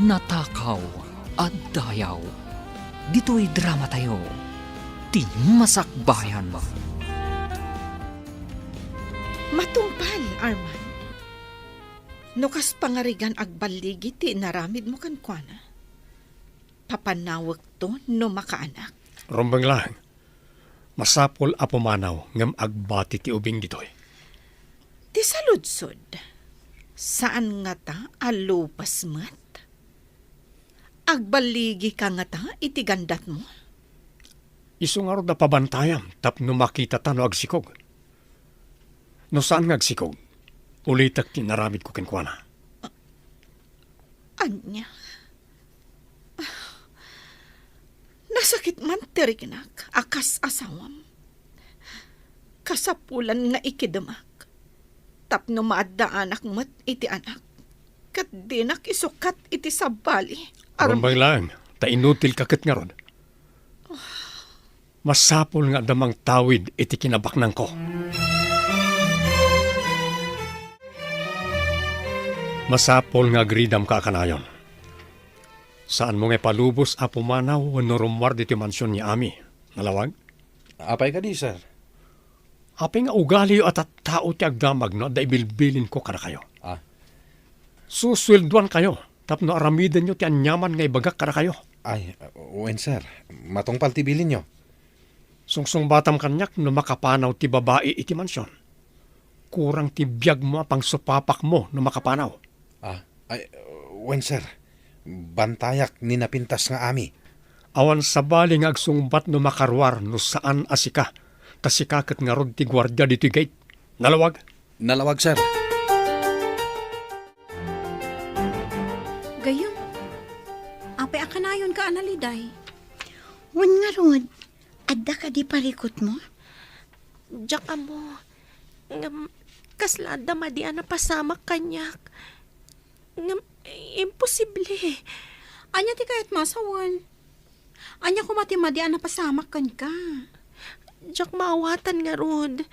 Natakaw a Dayaw. Ditoy dramatayo, Ti Masakbayan. Matungpal, Arman. No kas pangarigan agballigi ti inaramidmo kenkuana, papanawekto no makaanak. Rumbeng laeng. Masapul a pumanaw ngem agbati ti ubing ditoy. Ti saludsod, saan ngata a lupas met? Agballigika ngata iti gandatmo? Isu ngarud a pabantayam tapno makitata no agsikog. No saan nga agsikog, ulitek ti inaramidko kenkuana. Ania? Nasakit man ti riknak a kas asawam. Kasapulan nga ikidemak tapno maaddaanak met iti anak, ket dinak isukat iti sabali. Arm- Rumbeng laeng, ta inutilka ket ngarud. Masapul nga adda mangtawid iti kinabaknangko. Masapul nga agridamka a kanayon. Saanmo nga ipalubos a pumanaw wenno rummuar ditoy mansion ni Ami. Nalawag? Apay kadi, sir? Apay nga ugaliyo a tattao ti agdamag no adda ibilbilinko kadakayo? Ah. Susueldoankayo tapno aramidenyo ti aniaman nga ibagak kadakayo. Ay, wen, sir. Matungpal ti bilinyo. Sungsungbatam kaniak no makapanaw ti babai iti mansion. Kurang ti biagmo a pangsupapakmo no makapanaw. Ah, ay, wen, sir. Bantayak ni napintas nga Ami. Awan sabali nga agsungbat no makaruar no saan a sika, ta sika ket ngarud ti guardia ditoy gate. Nalawag? Nalawag, sir. Gayyem, apay a kanayonka a naliday? Wen ngarud, adda kadi parikutmo? Diak ammo. Ngem, kasla adda madi a napasamak kaniak. Ngem, imposible. Ania ti kayatmo a sawen? Ania koma ti madi a napasamak kenka? Diak maawatan ngarud.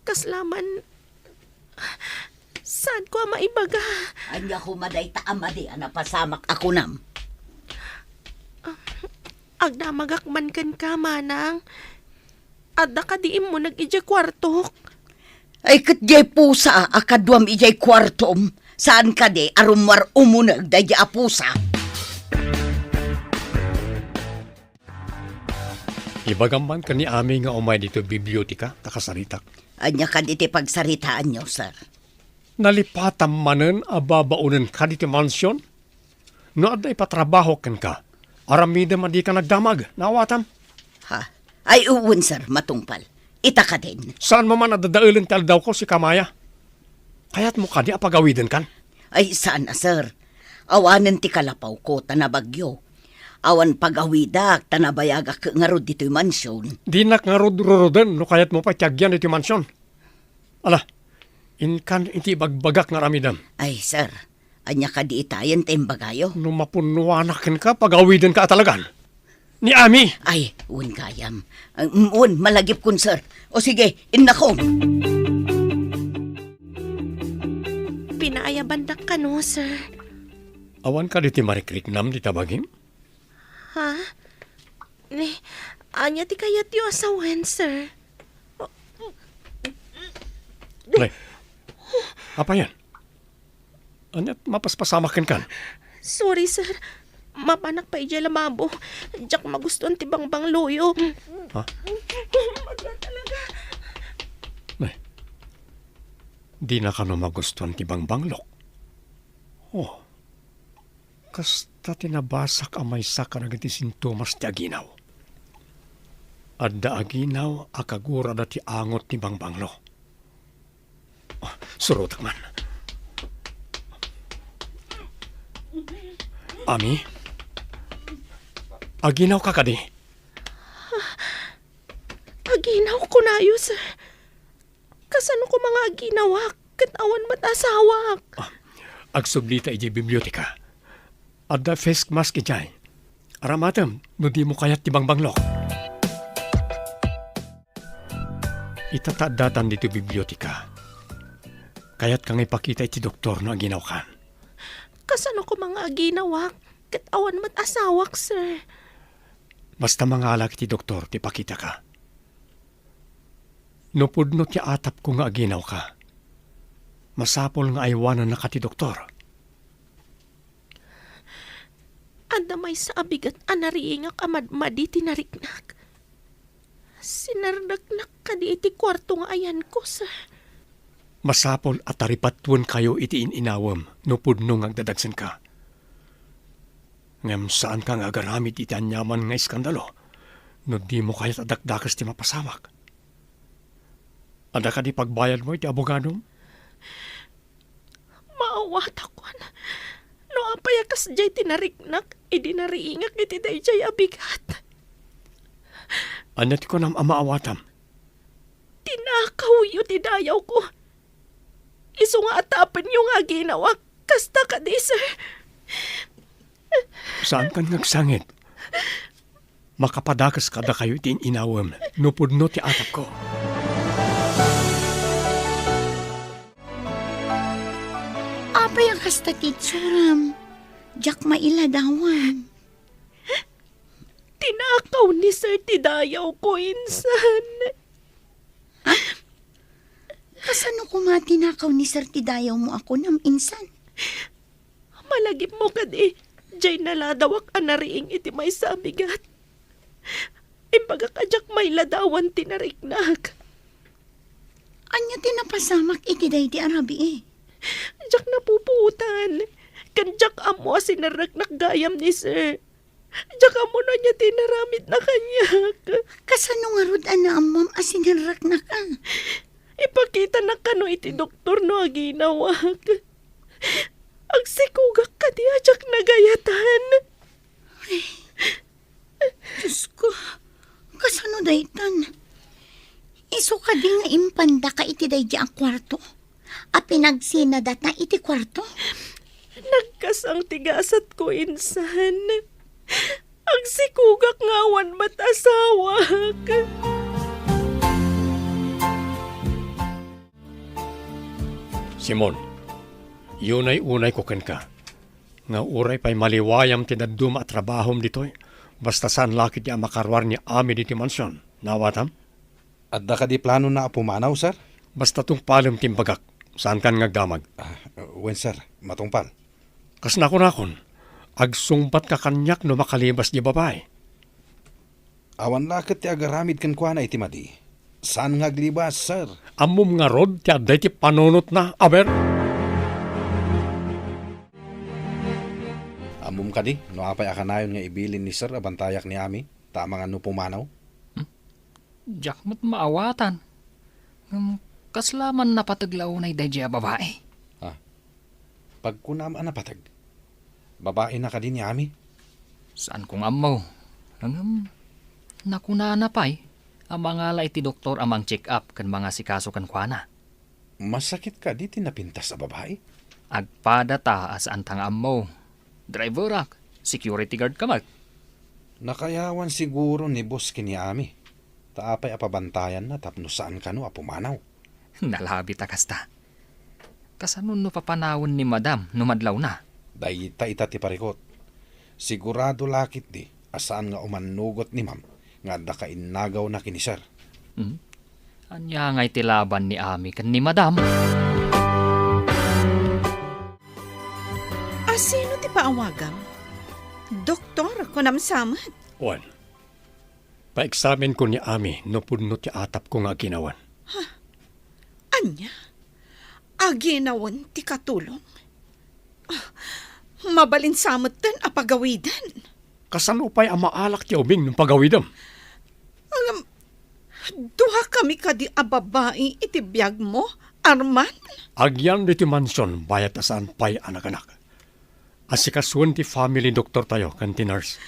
Kasla man, saanko a maibaga. Ania koma dayta a madi a napasamak a kunam? Agdamagak man kenka, manang. Adda kadi immuneg idiay kuartok? Ay, ket diay pusa a kaduam idiay kuartom. Saan kadi a rummuar umuneg daydiay a pusa? Ibagam man ken ni Ami nga umay ditoy biblioteka ta kasaritak. Ania kadi ti pagsaritaanyo, sir? Nalipatam manen a babaonenka ditoy mansion? No adda ipatrabahok kenka, aramidem a dika nagdamag. Naawatam? Ha? Ay, wen, sir, matungpal. Ita kadin. Saanmo man a dadaelen ti aldawko, sika Maya? Kayatmo kadi a pagawidenkan? Ay, saan a, sir. Awanen ti kalapawko ta nabagyo. Awan pagawidak ta nabayagak ngarud ditoy mansion. Dinak ngarud ruroden no kayatmo pay ti agyan ditoy mansion. Ala, inkan iti ibagbagak nga aramidem. Ay, sir, ania kadi itayen ta imbagayo? No mapunnoanak kenka, pagawidenka a talagan. Ni Ami! Ay, wen gayam. Ay, mm, wen, malagipkon, sir. O sige, innakon. Pinaayabandak kano, sir. Awan kadi ti marikriknam dita bagim? Ha? Ni, ania ti kayatyo a sawen, sir? Nay, apayan? Ania ti mapaspasamak kenkan? Sorry, sir. Mapanak pay idiay lababo. Diak magustuan ti bangbangloyo. Ha? Nay, dina kano magustuan ti bangbanglok? Oh. Kasta ti nabasak a maysa kadagiti sintomas ti aginaw. Adda aginaw a kagurada ti angot ni bangbanglo. Ah, surotek man. Ami? Aginawka kadi? Aginaw, kunayo, sir. Kasano koma nga aginawak ket awan met asawak? Ah, agsublita idiay biblioteka. Adda face mask idiay. Aramatem no dimo kayat ti bangbanglok. Ita ta addatan ditoy biblioteka. Kayatka nga ipakita iti doktor no aginawkan? Kasano koma nga aginawak ket awan met asawak, sir? Basta mangalak iti doktor ti pakitaka. No pudno ti atapko nga aginawka, masapul nga aywanennaka ti doktor. Adda maysa a bigat a nariingak a madmadi ti nariknak. Sinardaknak kadi iti kuarto nga ayanko, sir. Masapul a taripatuenkayo iti in-inawem no pudno nga agdadagsenka. Ngem saanka nga agaramid iti aniaman nga iskandalo no dimo kayat a dakdakes ti mapasawak. Adda kadi pagbayadmo iti abogadom? Maawatakon no apay a kasdiay ti nariknak idi nariingak iti daydiay a bigat. Ania ti kunam a maawatam? Tinakawyo ti dayawko. Isu nga atapenyo nga aginawak. Kasta kadi, sir? Saankan nga agsangit. Makapadakes kadakayo iti in-inawem no pudno ti atapko. Apay a kasta ti itsuram? Diak mailadawan. Tinakaw ni Sir ti dayawko, insan. Kasano koma tinakaw ni Sir ti dayawmo a kunam, insan? Malagipmo kadi, diay naladawak a nariing iti maysa a bigat. Imbagak a diak mailadawan ti nariknak. Ania ti napasamak iti daydi a rabii? Diak napupuotan, ken diak ammo a sinerreknak gayam ni Sir. Diak ammo no ania ti inaramidna kaniak. Kasano ngarud a naammom a sinerreknak a? Ipakitanak kano iti doktor no aginawak. Agsikogak kadi a diak nagayatan. Ay, Diosko, kasano daytan? Isu kadi nga impandaka iti daydi a kuarto? A pinagsinadata iti kuarto? Nagkasang ti gasatko, insan. Agsikogak nga awan met asawak. Simon, yunay-unayko kenka, nga uray pay maliwayam ti dadduma a trabahom ditoy, basta saan la ketdi a makaruar ni Ami ditoy mansion. Naawatam? Adda kadi planona a pumanaw, sir? Basta tungpalem ti imbagak, saankan nga agdamag. Ah, wen, sir. Matungpal. Kas nakunakon, agsungbatka kaniak no makalibas diay babai. Awan la ket ti agaramid kenkuana iti madi. Saan nga aglibas, sir. Ammom ngarud ti adda iti panunotna, aber? Ammom kadi no apay a kanayon nga ibilin ni sir a bantayak ni Ami, ta amangan no pumanaw? Hmm? Diak met maawatan. Ngem kasla man napateg la unay daydiay a babai? Ah, pagkunam a napateg, babaina kadi ni Ami? Saanko nga ammo. Ngem nakunana pay a mangala iti doktor a mang-check-up ken mangasikaso kenkuana. Masakit kadi ti napintas a babai? Agpadata a saanta nga ammo. Driverak, security guard ka met. Nakayawan siguro ni boss ken ni Ami. Ta apay a pabantayanna tapno saan kano a pumanaw? Nalabit a kasta. Kasano no papanawen ni Madam no madlawna? Dayta ita ti parikut. Sigurado la ketdi a saan nga umannugot ni Ma'am nga adda kainnagawna ken ni Sir. Hmm? Ania ngay ti laban ni Ami ken ni Madam? A sino ti paawagam? Doktor, kunam sa met. Wen, paeksaminko ni Ami no pudno ti atapko nga aginawen. Ania? Aginawen ti katulong? Ah, mabalin sa metten a pagawiden. Kasano pay a maalak ti ubing no pagawidem? Ngem, duakami kadi a babai iti biagmo, Arman? Agyan ditoy mansion bayat a saan pay a naganak. Asikasuen ti family doktortayo ken ti nurse.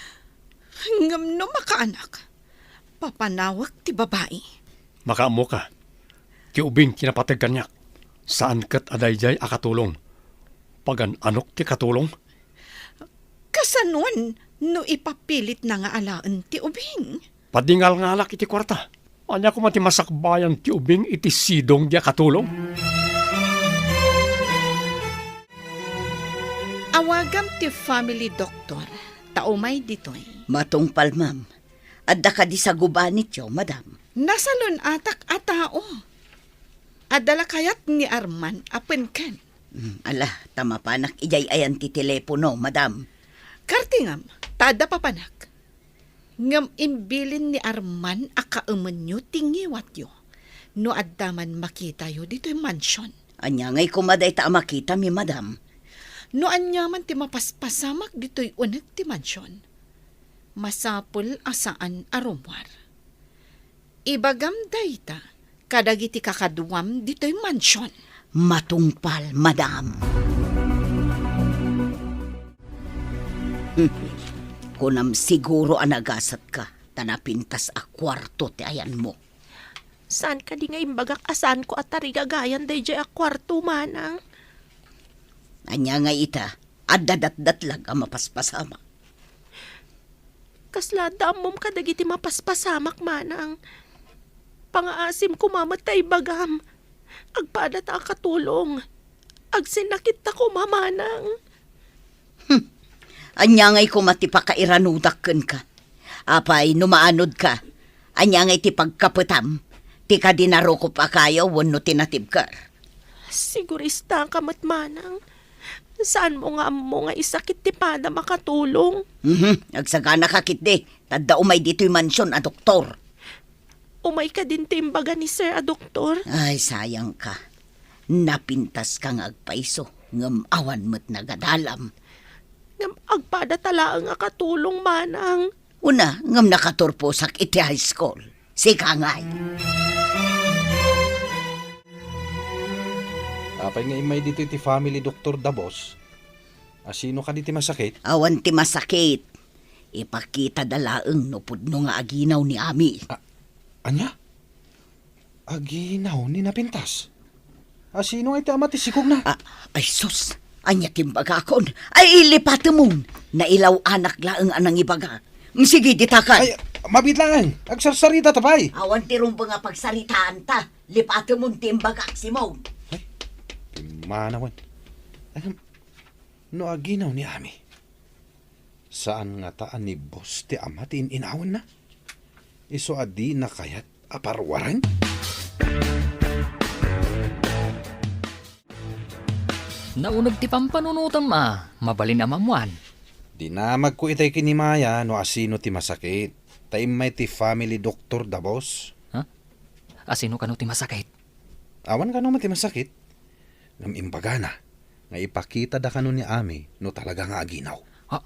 Ngem no makaanak, papanawek ti babai. Makaammoka, ti ubing ti napateg kaniak. Saan ket a daydiay a katulong. Pagan-anok ti katulong? Kasanoan no ipapilitna nga alaen ti ubing? Padingalngalak iti kuarta. Ania koma ti masakbayan ti ubing iti sidong diay a katulong? Awagam ti family doctor, ta umay ditoy. Matungpal, ma'am. Adda kadi sagubanityo, madam? Nasalun-atak a tao. Adda la kayat ni Arman a penken. Mm, ala, ta mapanak idiay ayan ti telepono, madam. Kartingam, ta adda papanak. Ngem imbilin ni Arman a kaemenyo ti ngiwatyo no adda man makitayo ditoy mansion. Ania ngay koma dayta a makitami, madam? No ania man ti mapaspasamak ditoy uneg ti mansion, masapul a saan a rummuar. Ibagam dayta kadagiti kakaduam ditoy mansion. Matungpal, madam. Kunam siguro a nagasatka ta napintas a kuarto ti ayanmo. Saan kadi nga imbagak a saanko a tarigagayan daydiay a kuarto, manang? Ania nga ita, adda datdatlag a mapaspasamak? Kasla adda ammom kadagiti mapaspasamak, manang? Pangaasim koma met ta ibagam. Agpadata a katulong. Agsinnakitta koma, manang. Hmm. Ania ngay koma ti pakairanudak kenka? Apay, no maanodka, ania ngay ti pagkapetam? Ti kadi narukop a kayo wenno ti natibker? Siguristaka met, manang. Saanmo nga ammo nga isakit ti padam a katulong? Mhm, agsaganaka ketdi, ta adda umay ditoy mansion a doktor. Umay kadin ti imbaga ni Sir a doktor? Ay, sayangka. Napintaska nga agpayso, ngem awan met nagadalam. Ngem agpadata laeng a katulong, manang. Una, ngem nakaturposak iti high school. Sika ngay. Apay nga immay ditoy ti family doctor da, boss? Asino kadi ti masakit? Awan ti masakit. Ipakitada laeng no pudno nga aginaw ni Ami. A-, ania? Aginaw ni Napintas? Asino ngay ti ama ti sikogna? A-, ay sus, ania ti imbagakon? Ay, ilipatemon. Nailaw-anak laeng a nangibaga. Mm, sige, ditakay. Ay, mabiit laeng. Agsarsarita ta pay. Awan ti rumbeng a pagsaritaanta. Lipatemon ti imbagak, Simon. Ay, ti manawen. Ay, no aginaw ni Ami. Saan ngata a ni boss ti ama ti in-inawenna? Isu a dina kayat a paruaren? Nauneg ti pampanunotem a mabalin a maammuan. Dinamagko itay ken ni Maya no asino ti masakit. Ta immay ti family doctor da, boss. Ha? Asino kano ti masakit? Awan kano met ti masakit. Ngem imbagana nga ipakitada kano ni Ami no talaga nga aginaw. Ha?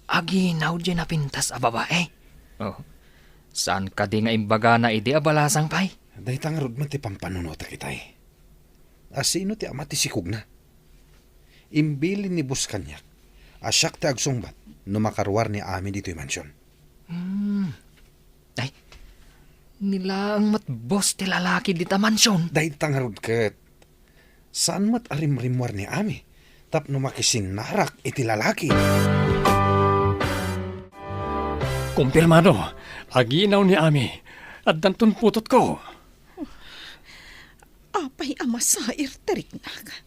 Aginaw diay napintas a babae? Oh. Saan kadi nga imbagana idi a balasang pay? Dayta ngarud met ti pampanunotek itay. Asino ti ama ti sikogna? Imbilin ni boss kaniak a siak ti agsungbat no makaruar ni Ami ditoy mansion. Hmm. Ay, ni laeng met boss ti lalaki dita mansion. Dayta ngarud ket. Saan met a rimrimmuar ni Ami tapno makisinnarak iti lalaki. Kumpirmado, aginaw ni Ami. Addanton putotko. Apay a masair ti riknak?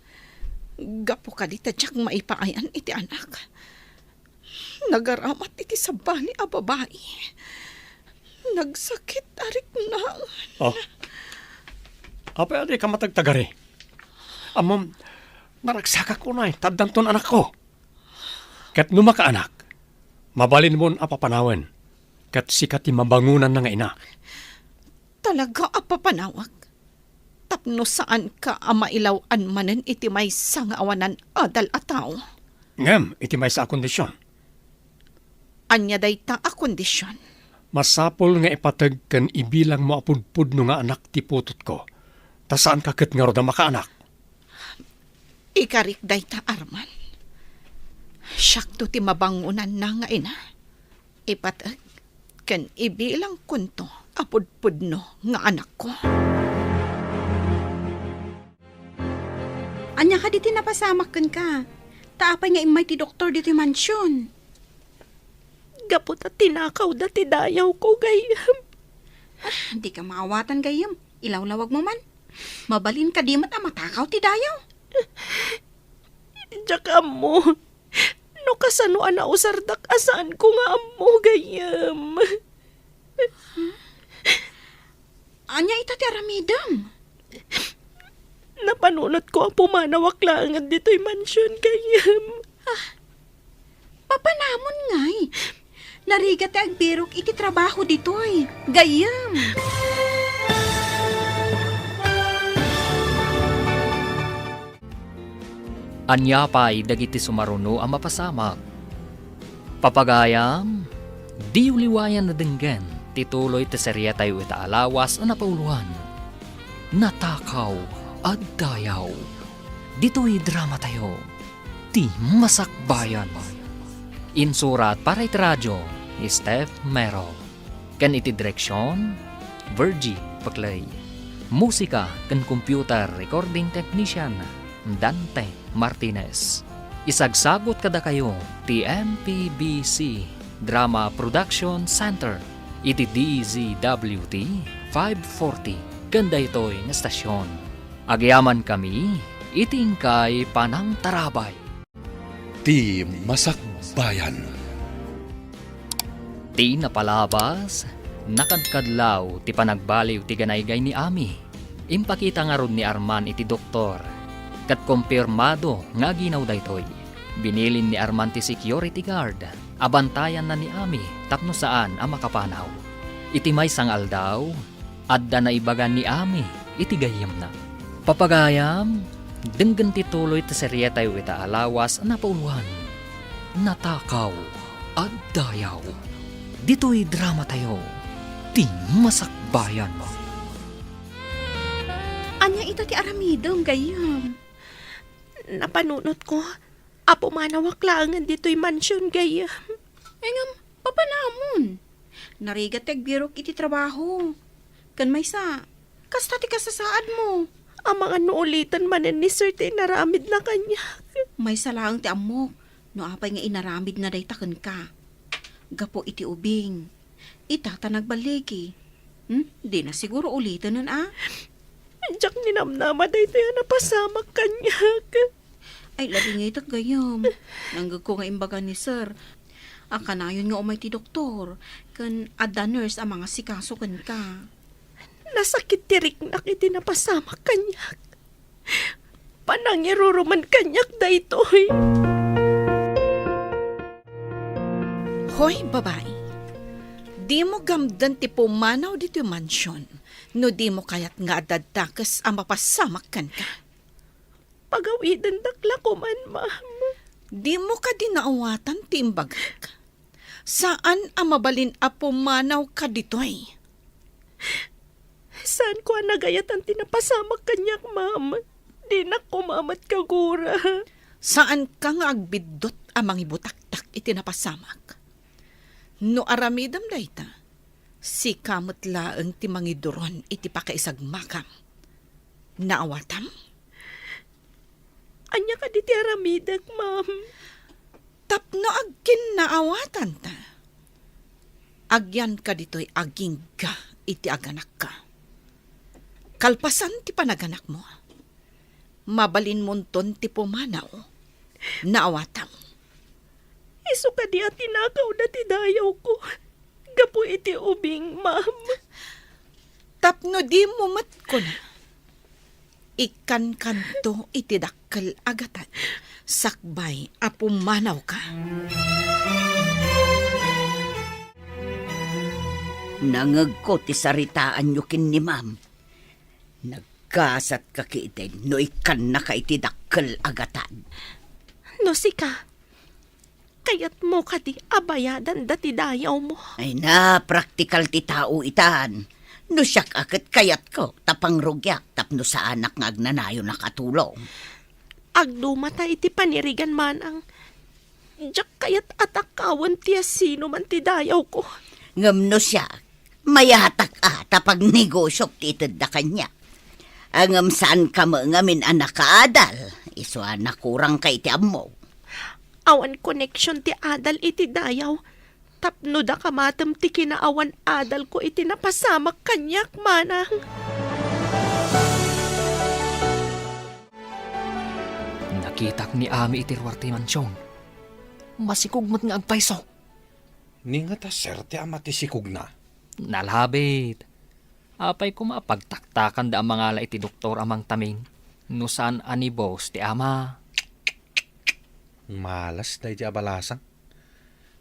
Gapu kadi ta diak maipaayan iti anak. Nagaramat iti sabali a babai. Nagsakit a riknak. Oh. Apay a dika matagtagari? Ammom, naragsakak unay, ta addanton anakko. Ket no makaanak, mabalinmon a papanawen, ket sika ti mabangonanna nga ina. Talaga a papanawak? Tapno saanka a mailaw-an manen iti maysa nga awanan adal a tao. Ngem iti maysa a kondision. Ania dayta a kondision? Masapul nga ipateg ken ibilangmo a pudpudno nga anak ti putotko, ta saanka ket ngarud a makaanak. Ikarik dayta, Arman. Siakto ti mabangonanna nga ina. Ipateg ken ibilangkonto a pudpudno nga anakko. Ania kadi ti napasamak kenka? Ta apay nga immay ti doktor ditoy mansion? Gapu ta tinakawda ti dayawko, gayyem. Ah, dika maawatan, gayyem. Ilawlawagmo man. Mabalin kadi met a matakaw ti dayaw. Diak ammo. No kasano a nausardak a saanko nga ammo, gayyem. Ania ita ti aramidem? Napanunotko a pumanawak laeng ditoy mansion, gayyem. Ah, papanamon ngay. Narigat ti agbirok iti trabaho ditoy, gayyem. Ania pay dagiti sumaruno a mapasamak? Papagayam, diyo liwayan a denggen ti tuloy ti seriatayo ita a lawas a napauloan, Natakaw a Dayaw. Ditoy dramatayo, Ti Masakbayan. Insurat para iti radio, Steph Mero. Ken iti direksion, Virgie Paclay. Musika ken computer recording technician, Dante Martinez. Isagsagut kadakayo ti M P B C Drama Production Center iti D Z W T five forty ken daytoy nga estasion. Agyamankami iti inkay panangtarabay. Ti Masakbayan. Ti napalabas, nakadkadlaw ti panagbaliw ti ganaygay ni Ami. Impakita ngarud ni Arman iti doktor, ket kumpirmado nga aginaw daytoy. Binilin ni Arman ti security guard a bantayanna ni Ami tapno saan a makapanaw. Iti maysa nga aldaw, adda naibaga ni Ami iti gayyemna. Papagayam, denggen ti tuloy ti serietayo ita a lawas a napauluan, Natakaw a Dayaw. Ditoy dramatayo, Ti Masakbayan. Ania ita ti aramidem, gayyem? Napanunotko a pumanawak laengen ditoy mansion, gayyem. Ay ngem, papanamon? Narigat ti agbirok iti trabaho. Ken maysa, kasta ti kasasaadmo. Amangan no uliten manen ni Sir ti inaramidna kaniak. Maysa laeng ti ammok no apay nga inaramidna dayta kenka. Gapu iti ubing, ita ta nagballigi. Hmm? Dina siguro ulitenen a? Diak ninamnama daytoy a napasamak kaniak. Ay, labingitek gayyem. Nanggegko nga imbaga ni Sir a kanayon nga umay ti doktor, ken adda nurse a mangasikaso kenka. Nasakit ti riknak iti napasamak kaniak. Panangirurumen kaniak daytoy. Hoy, babai, dimo gamden ti pumanaw ditoy mansion no dimo kayat nga adda dakes a mapasamak kenka. Pagawidendak la koman, ma'am. Dimo kadi naawatan ti imbagak? Saan a mabalin a pumanawka ditoy. Saanko a nagayatan ti napasamak kaniak, ma'am. Dinak koma met kagura. Saanka nga agbiddut a mangibutaktak iti napasamak. No aramidem dayta, sika met laeng ti mangiduron iti pakaisagmakam. Naawatam? Ania kadi ti aramidek, ma'am? Tapno agkinnaawatanta, agyanka ditoy agingga iti aganakka. Kalpasan ti panaganakmo, mabalinmonton ti pumanaw. Naawatam? Isu kadi a tinakawda ti dayawko gapu iti ubing, ma'am? Tapno dimo met kuna, ikkankanto iti dakkel a gatad sakbay a pumanawka. Nangegko ti saritaanyo ken ni ma'am. Nagkasatka ketdi no ikkannaka iti dakkel a gatad. No sika, kayatmo kadi a bayadanda ti dayawmo? Ay na, praktikal ti tao itan. No siak a ket kayatko ta pangrugiak tapno saanak nga agnanayonak a tulong. Agdumata iti panirigan, manang. Diak kayat a takawen ti asinoman ti dayawko. Ngem no siak, mayatak a ta pagnegosiok ti itedda kaniak. Ngem saanka met ngamin a nakaadal, isu a nakurangka iti ammok. Awan koneksion ti adal iti dayaw, tapno daka matem ti kinaawan adalko iti napasamak kaniak, manang. Nakitak ni Ami iti ruar ti mansion. Masikog met nga agpayso. Ni ngata, sir, ti ama ti sikogna? Nalabit. Apay koma a pagtaktakanda a mangala iti doktor a mangtaming no saan a ni boss ti ama? Malas daydi a balasang.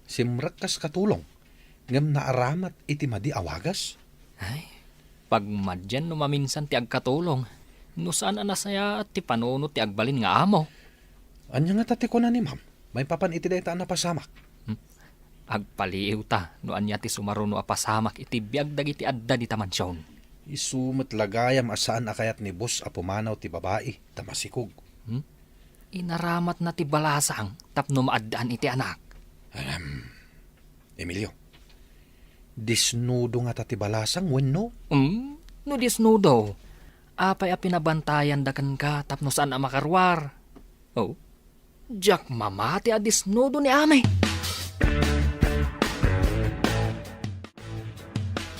Simrek kas katulong, ngem naaramat iti madi a wagas. Ay, pagmadian no maminsan ti agkatulong, no saan a nasayaat ti panunot ti agbalin nga amo. Ania ngata ti kuna ni ma'am maipapan iti dayta a napasamak? Hmm. Agpaliiwta no ania ti sumaruno a pasamak iti biag dagiti adda dita mansion. Isu met la gayam a saan a kayat ni boss a pumanaw ti babai ta masikog. Hmm? Inaramatna ti balasang tapno maaddaan iti anak. Ahem. Emilio, disnudo ngata ti balasang wenno? Hmm? No disnudo, apay a pinabantayanda kenka tapno saan a makaruar? Oh, diak mamati a disnudo ni Ami.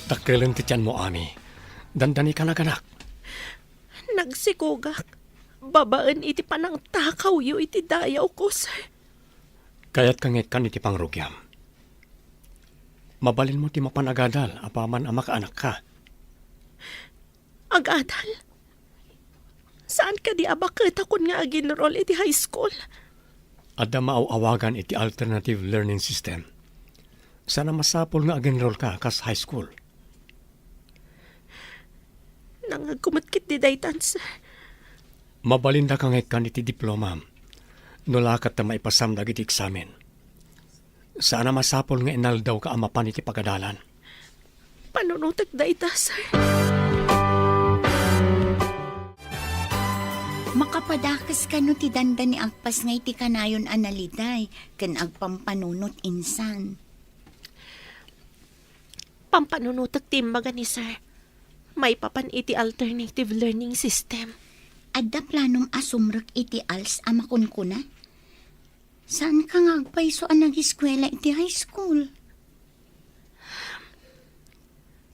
Dakkelen ti tianmo, Ami. Dandani ka naganak. Nagsikogak babaen iti panangtakawyo iti dayawko, sir. Kayatka nga ikkan iti pangrugiam. Mabalinmo ti mapan agadal apaman a makaanakka. Agadal? Saan kadi a baket a kun nga ag-enroll iti high school? Adda maaw-awagan iti alternative learning system. Saan a masapul nga ag-enroll ka kas high school. Nangngegko met ketdi daytan, sir. Mabalindaka nga ikkan iti diplomam. No la ket ta maipasam dagiti eksamen. Saan a masapul nga inaldawka a mapan iti pagadalan. Panunotek dayta, sir. Makapadakes kano ti dandani agpasngay ti kanayon a naliday ken agpampanunot insan. Pampanunotek ti imbaga ni sir. Maipapan iti alternative learning system. Adda planom a sumrek iti als a makunkuna? Saanka nga agpayso a nagiskuela iti high school?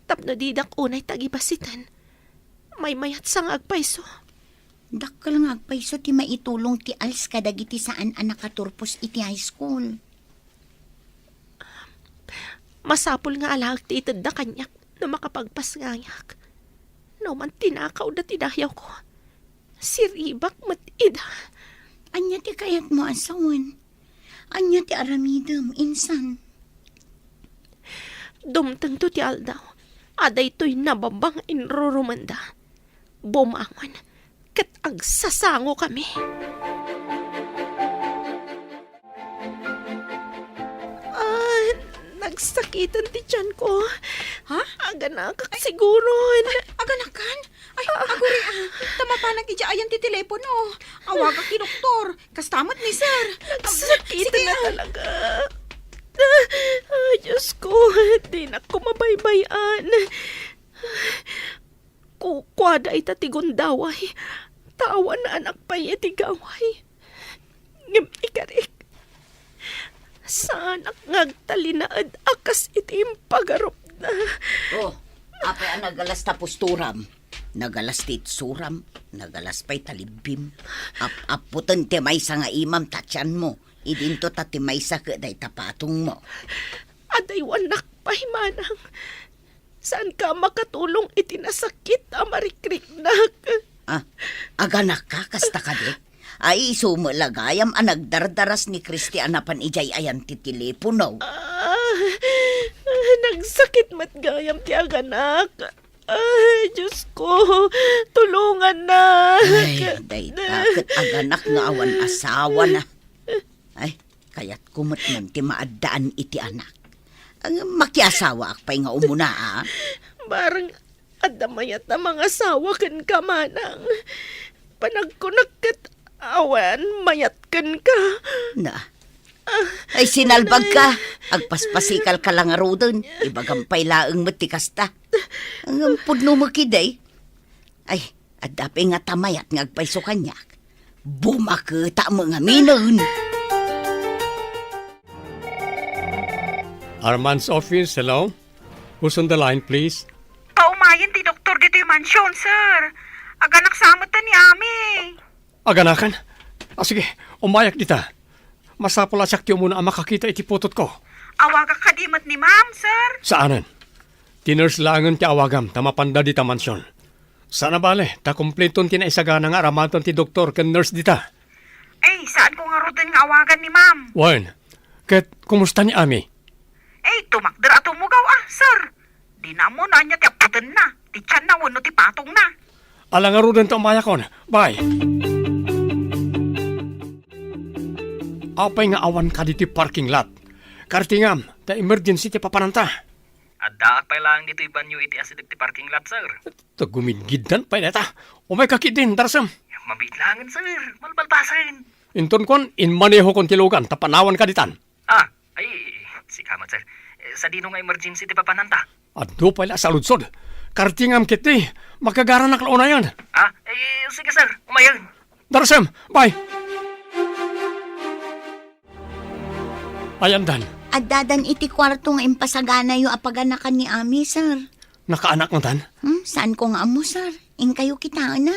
Tapno didak unay tagibasiten, maymayatsa nga agpayso. Dakkel nga agpayso ti maitulong ti als kadagiti saan a nakaturpos iti high school. Masapul nga alaek ti itedda kaniak no makapagpasngayak. No man tinakawda ti dayawko, siribak met ida. Ania ti kayatmo a sawen? Ania ti aramidem insan? Dumtengto ti aldaw a daytoy nababa nga inrurumenda. Bumangon ket agsasangokami. Ah, nagsakiten ti tianko. Ha? Aganakak siguron. Aganakan? Ay, aguri, ah. Ta mapanak idiay ayan ti telepono. Awagak ti doktor. Kasta met ni sir. Nagsakiten Sige, na ah. talaga. Ay, Diyos ko, dinak ko mabaybay-an. Kukuada ita ti gundaway. Ta awan anak pay iti gaway. Ngem ikarik, saanak nga agtalinaed a kas iti impagarupna. Oh, apay a nagalas ta posturam? Nagalas ti itsuram, nagalas pay ta libbim. Ap-appoten ti maysa nga imam ta tianmo. Idinto ta ti maysa ket dayta patongmo. Adaywanak pay, manang. Saanka a makatulong iti nasakit a marikriknak. Ah, aganakka kasta kadi? Ay, isu met la gayam a nagdardaras ni Christy a napan idiay ayan ti telepono. Ah, nagsakit met gayam ti aganak. Ay, Diyos ko, tulongannak. Ay, dayta ket aganak nga awan asawana. Ay, kayatko met man ti maaddaan iti anak. Ang makiasawaak pay nga umuna, a? Bareng adda mayat a mangasawa kenka, manang. Panagkunak ket awan mayat kenka. Na. Ah, Ay, sinalbagka. Agpaspasikalka la ngaruden. Ibagam pay laeng met ti kasta. Ang pudno mo kiday. Ay, adda pay nga ta mayat nga agpayso kaniak. Bumaketa met ngaminen. Arman's office, hello? Who's on the line, please? Paumayen ti doktor ditoy mansion, sir. Aganak sa met ni Ami. Aganakan? Ah, sige, umayak dita. Masapul a siak ti umuna a makakita iti putotko. Awagak kadi met ni Ma'am, sir? Saanen. Ti nurse laengen ti awagam ta mapanda dita mansion. Saan a bale, ta kumpleton ti naisagana nga aramatan ti doktor ken nurse dita. Ay, saanko ngaruden nga awagan ni Ma'am. Wen, ket kumusta ni Ami? Ay, tumakder a tumugaw, a, sir. Dina ammo no ania ti appotenna, ti tianna wenno ti patongna. Ala ngaruden ta umayakon. Bye. Apay nga awanka ditoy parking lot? Kartingam, ta emergency ti papananta. Addaak pay laeng ditoy banio iti asideg ti parking lot, sir. Ta gumidgiddan pay dayta. Umayka ketdin, Darsem. Mabiit laengen, sir. Malbalbasen. Inton kuan, inmanehokon ti lugan, ta panawanka ditan. Ah, ay, sika met, sir. Eh, sadino nga emergency ti papananta? Adu pay la a saludsod. Kartingam ketdi, makagaranak la unayen. Ah, eh, sige, sir. Umayen. Darsem, bye. Ayandan. Addadan iti kuarto nga impasaganayo a paganakan ni Ami, sir. Nakaanak ngatan? Hmm, saanko nga ammo, sir. Inkayo kitaenna.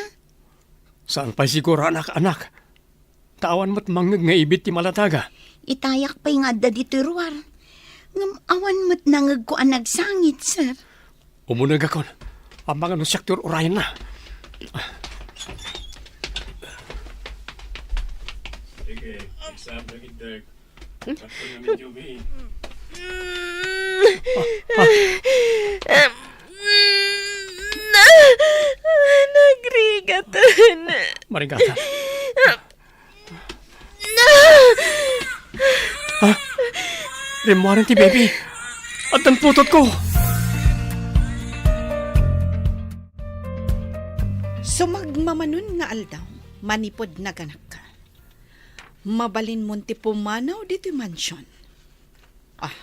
Saan pay siguro a nakaanak? Ta awan met mangngeg nga ibit ti maladaga. Itayak pay nga adda ditoy ruar. Ngem awan met nangegko a nagsangit, sir. Umunegakon. Amangan no siak ti ur-urayenna. Sige, exam na gid, Dirk. Sakto naman, Jumi. Nagrigatan. Marigatan. Ha? Rimmuaren ti baby. Addan putotko. Sumagmamanon nga aldaw, manipud naganakka. Mabalinmon ti pumanaw ditoy mansion. Ah,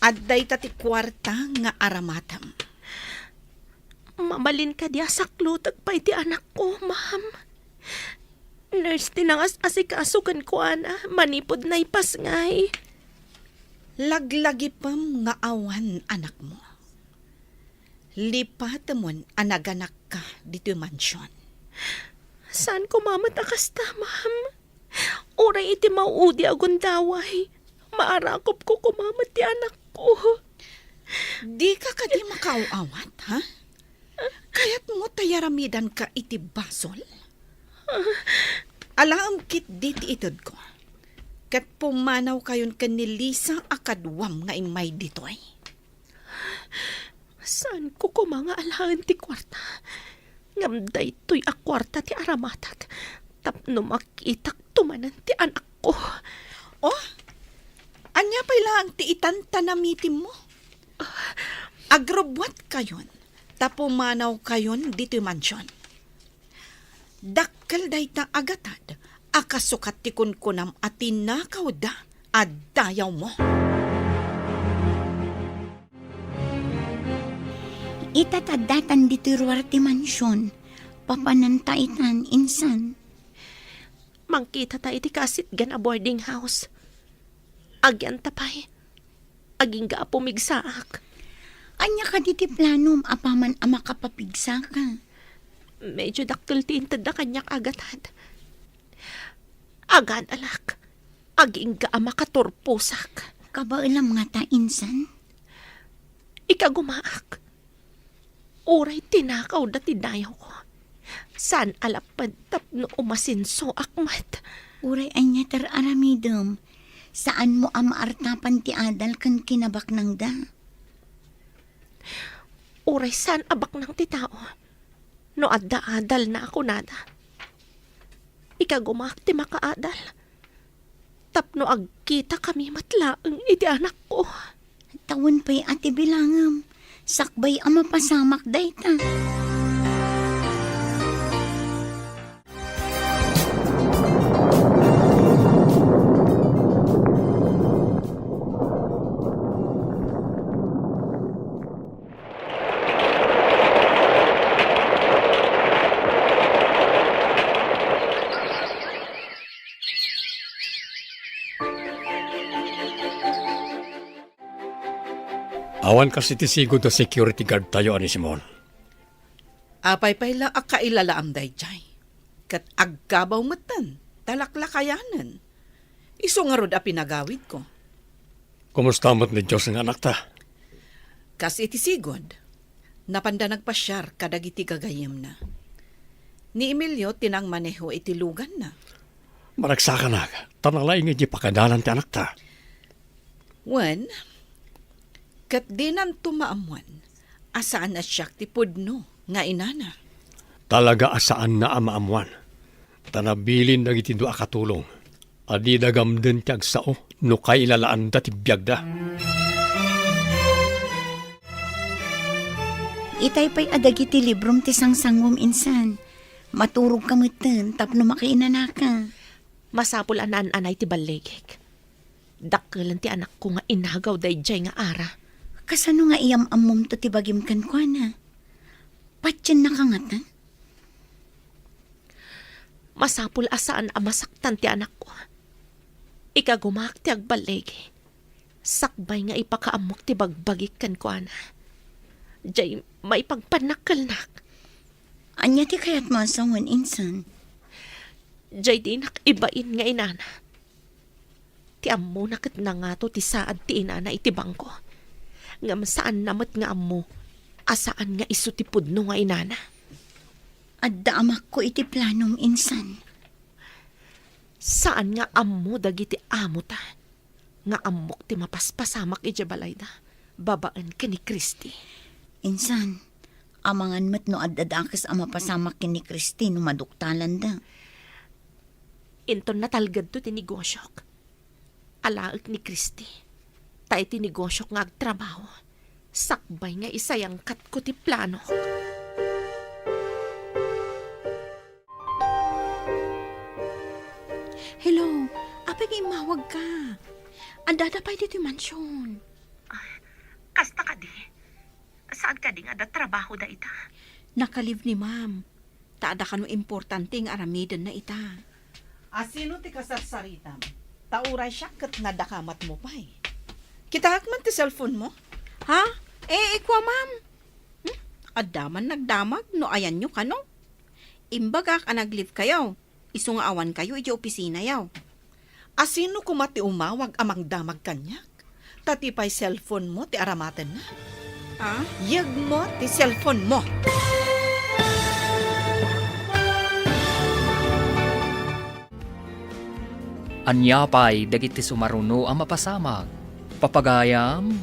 adda ita ti kuarta nga aramatem. Mabalin kadi a saklutek pay ti anakko, ma'am? Nurse ti nangas-asikaso kenkuana manipud naipasngay. Laglagipem nga awan anakmo. Lipatemon a naganakka ditoy mansion. Saan koma met a kasta, ma'am? Uray iti mauudi a gundaway, maarakupko koma met ti anakko. Dika kadi makaaw-awat, ha? Kayatmo ta yaramidanka iti basol? Alaem ketdi ti itedko. Ket pumanawkayon ken ni Lisa a kaduam nga immay ditoy. Saanko koma nga alaen ti kuarta. Ngem daytoy a kuarta ti aramatak tapno makitakto manen ti anakko. Oh, ania pay laeng ti itan ta namitimmo? Agrubbuatkayon ta pumanawkayon ditoy mansion. Dakkel dayta a gatad a kasukat ti kunkunam a tinakawda a dayawmo. Ita ta addatan ditoy ruar ti mansion. Papananta itan, insan. Mangkitata iti kasitgan a boarding house. Agyanta pay. Agingga a pumigsaak. Ania kadi ti planom apaman a makapapigsaka? Medyo dakkel ti intedda kaniak a gatad. Agadalak. Agingga a makaturposak. Kabaelam ngata, insan? Ikagumaak. Uray tinakawda ti dayawko, saan a lapped tapno umasensoak met. Uray ania ti ar-aramidem, saanmo a maartapan ti adal ken kinabaknangda. Uray saan a baknang ti tao no adda adalna a kunada. Ikagumaak ti makaadal tapno agkitakami met laeng iti anakko. Tawen pay a ti bilangem, sakbay a mapasamak dayta. Awan kas iti sigud a security guard tayo, Anisimon. Apay pay la a kailalaam daydiay? Ket agkabaw metten, ta laklakayanen. Isu ngarud a pinagawidko. Kumusta met ni Dios nga anakta? Kas iti sigud, napanda nagpasiar kadagiti gagayyemna. Ni Emilio ti nangmaneho iti luganna. Maragsakanak, ta nalaing iti pakadalan ti anakta. Wen, ket dinanto maammuan a saan a siak ti pudno nga inana. Talaga a saanna a maammuan, ta nabilin dagiti dua a katulong a dida gamden ti agsao no kailalaanda ti biagda. Itay pay a dagiti librom ti sangsanguem, insan. Maturogka metten tapno makainanaka. Masapul a naan-anay ti balligik. Dakkelen ti anakko nga inagaw daydiay nga ara. Kasano nga iyam-ammomto ti bagim kenkuana? Patiennaka ngata? Masapul a saan a masaktan ti anakko. Ikagumaak ti agballigi. Sakbay nga ipakaammok ti bagbagik kenkuana. Jay maipagpannakkelnak. Ania ti kayatmo a sawen, insan? Jay dinak ibain nga inana. Ti ammona ket nangato ti saad ti inana iti bangko. Ngem saanna met nga ammo a saan nga isu ti pudno nga inana. Adda amakko iti planom, insan. Saan nga ammo dagiti amota nga ammok ti mapaspasamak idiay balayda babaen ken ni Christy. Insan, amangan met no adda dakes a mapasamak ken ni Christy no maduktalanda. Inton natalgedto ti negosiok, alaek ni Christy. Ta iti negosiok nga agtrabaho, sakbay nga isayangkatko ti planok. Hello, apay nga immawagka? Addada pay ditoy mansion. Ay, kasta kadi? Saan kadi nga adda trabaho dayta? Naka-leave ni ma'am. Ta adda kano importante nga aramidenna ita. Asino ti kasarsaritam? Ta uray siak ket nadakamatmo pay. Kitaak man ti cellphone mo? Ha? Eh, ikua, ma'am. Hmm? Adda man nagdamag no ayanyo kano? Imbagak a nag-leave kayo. Isu nga awan kayo iti opisinayo. Asino koma ti umawag a mangdamag kaniak? Ta ti pay cellphone mo ti aramatenna? Ah? Yegmo ti cellphone mo! Ania pay dagiti sumaruno a mapasamak? Papagayam,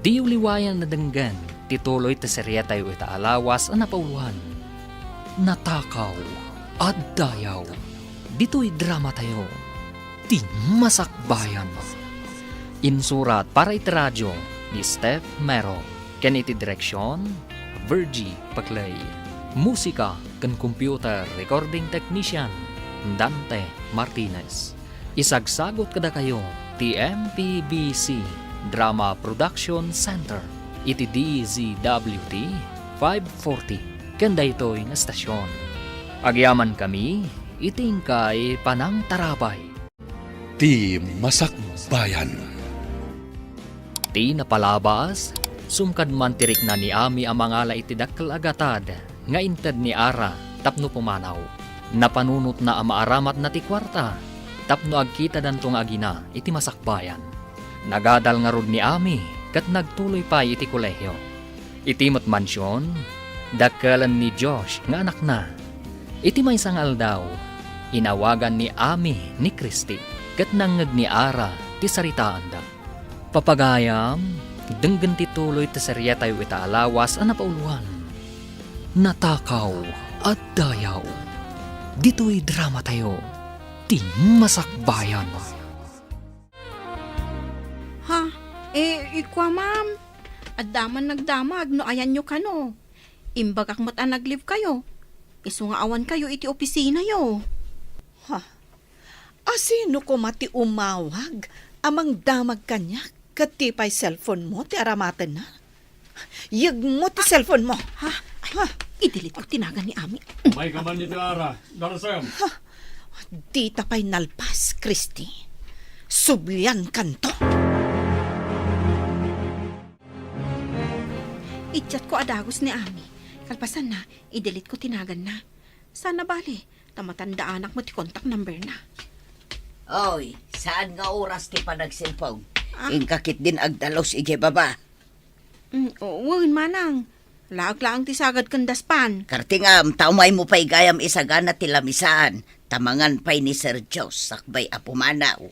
diyo liwayan a denggen ti tuloy ti serietayo ita a lawas a napauloan. Natakaw a Dayaw. Ditoy dramatayo, Ti Masakbayan. Insurat para iti radio ni Steph Mero, ken iti direksion, Virgie Paclay. Musika ken computer recording technician, Dante Martinez. Isagsagut kadakayo ti M P B C Drama Production Center iti D Z W T five forty ken daytoy nga estasion. Agyamankami iti inkay panangtarabay. Ti Masakbayan. Ti napalabas, sumkad man ti rikna ni Ami a mangala iti dakkel a gatad nga inted ni Ara tapno pumanaw. Napanunotna a maaramatna ti kuarta tapno agkitadanto nga agina iti masakbayan. Nagadal ngarud ni Ami ket nagtuloy pay iti kolehio. Iti met mansion, dakkelen ni Josh nga anakna. Iti maysa nga aldaw, inawagan ni Ami ni Christy ket nangngeg ni Ara ti saritaanda. Papagayam, denggen ti tuloy ti serietayo ita a lawas a napauloan. Natakaw a Dayaw. Ditoy dramatayo, Ti Masakbayan. Ha? Eh, ikua, ma'am. Adda man nagdamag no ayanyo kano. Imbagak met a nag-leave kayo. Isu nga awan kayo iti opisinayo. Ha? Asino koma ti umawag a mangdamag kaniak ket ti pay cellphone mo ti aramatenna? Yegmo ti cellphone mo. Ha? Ay, ha? I-delete ko ti nagan ni Ami. May ka man iti Ara. Darasem. Ha? Dita pay nalpas, Christy. Sublian kanto. I-chat ko a dagus ni Ami. Kalpasanna, i-delete ko ti naganna. Sana bale, ta matandaanak met ti contact number na. Oy, saan nga oras ti panagselpong? Ah. Inka ketdin agdalus idiay baba. Mm, o, wen, manang. Laak laeng ti sagad ken daspan. Kartingam, ta umaymo pay gayam isagana ti lamisaan. Ta mangan pay ni Sir Jos, sakbay a pumanaw.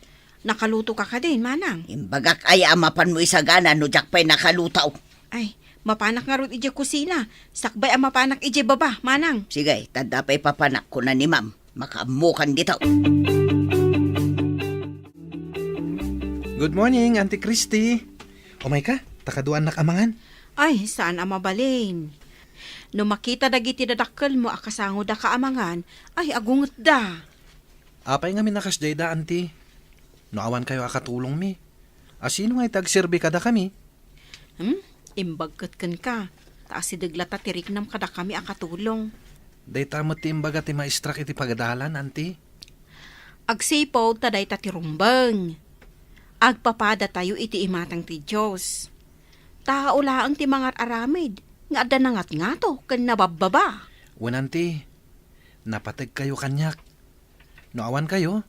Nakaluto ka kadin, manang? Imbagak aya a mapanmo isagana no diak pay nakaluto. Ay, mapanak ngarud idiay kusina. Sakbay a mapanak idiay baba, manang. Sige, ta adda pay papanak, kuna ni ma'am. Makaammokan dito. Good morning, Auntie Christy. Umay ka, ta kaduaannak a mangan. Ay, saan a mabalin. No makita dagiti dadakkelmo a kasangoda ka a mangan, ay, agungetda. Apay ngamin a kasdayda, Auntie? No awan kayo a katulongmi, asino nga iti agserbi kadakami? Hmm? Imbag ket kenka, ta asideg latta ti riknam kadakami a katulong. Dayta met ti imbaga ti maestrak iti pagadalan, Auntie. Agsipud ta dayta ti rumbeng. Agpapadatayo iti imatang ti Dios. Tao laeng ti mangar-aramid nga adda nangatngato ken nababbaba. Wen, Auntie, napategkayo kaniak. No awan kayo,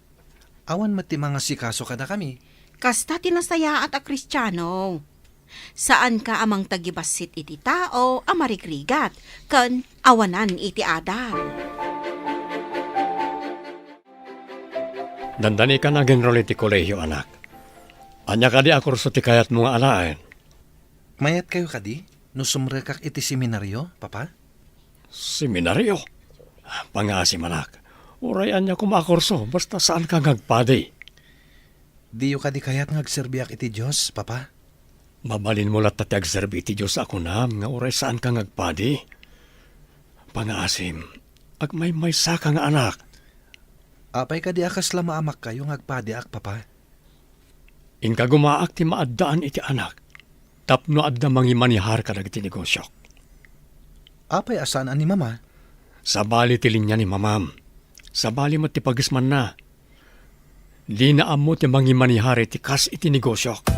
awan met ti mangasikaso kadakami. Kasta ti nasayaat a Kristiano. Saanka a mangtagibassit iti tao a marigrigat ken awanan iti adal. Dandani ka nag-enroll iti kolehio, anak. Ania kadi a kurso ti kayatmo nga alaen? Mayat kayo kadi no sumrekak iti seminario, Papa? Seminario? Pangaasim, anak. Uray ania koma a kurso, basta saanka nga agpadi. Diyo kadi kayat nga agserbiak iti Dios, Papa? Mabalinmo latta ti agserbi iti Dios a kunam nga uray saanka nga agpadi. Pangaasim, agmaymaysaka nga anak. Apay kadi a kasla maamakkayo nga agpadiak, Papa? Inkagumaak ti maaddaan iti anak tapno adda mangimanihar kadagiti negosiok. Apay a saan a ni Mama? Sabali ti linia ni Mamam. Sabali met ti pagismanna. Dina ammo ti mangimanihar iti kas iti negosiok.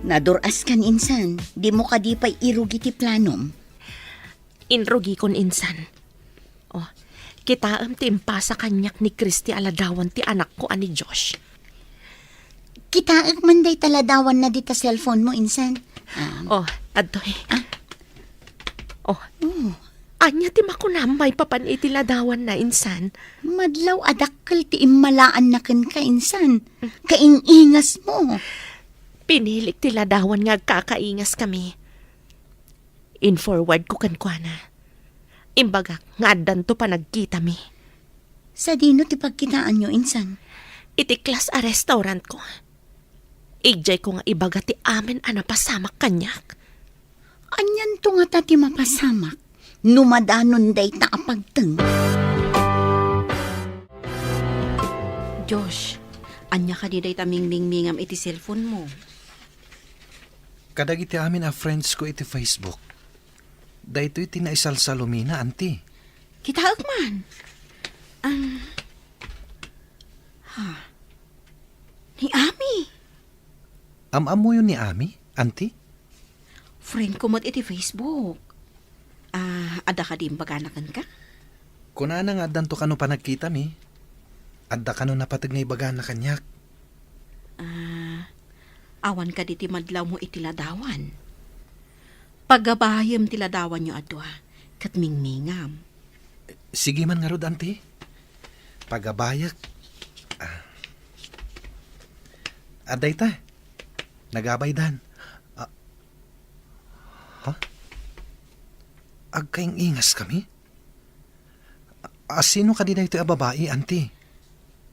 Nadur-askan insan, dimo kadi pay irugi ti planom? Inrugikon insan. Oh, kitaem ti impasa kaniak ni Christy a ladawan ti anakko a ni Josh. Kitaek man dayta ladawanna dita cellphone mo, insan. Ah. Oh, adtoy. Ah. Oh. Oh. Ania ti makunam maipapan iti ladawanna, insan? Madlaw a dakkel ti immalaanna kenka, insan. Kaing-ingas mo. Pinilik ti ladawan nga agkakaingas kami. In-forward ko kenkuana. Imbagak nga addanto panagkitami. Sadino ti pagkitaanyo, insan? Iti class a restaurant ko. Idiay ko nga ibaga ti amin a napasamak kaniak. Anianto ngata ti mapasamak no madanon dayta a pagteng? Josh, ania kadi dayta mingmingmingam iti cellphone mo? Kadagiti amin a friends ko iti Facebook. Daytoy ti naisalsalumina, anti. Kitaek man. Ang, ha? Ni Ami. Am-ammoyo ni Ami, anti? Friend ko met iti Facebook. Ah, adda kadi imbagana kenka? Kunana nga addanto kano panagkitami. Adda kano napateg nga ibagana kaniak. Ah, awan kadi ti madlawmo iti ladawan? Pagabayem ti ladawanyo a dua, ket mingmingam. Sige man ngarud, anti. Pagabayek. Ah. Adda ita. Nagabaydan. Ah. Ha? Agkaing-ingas kami? A, sino kadi daytoy a babai, anti?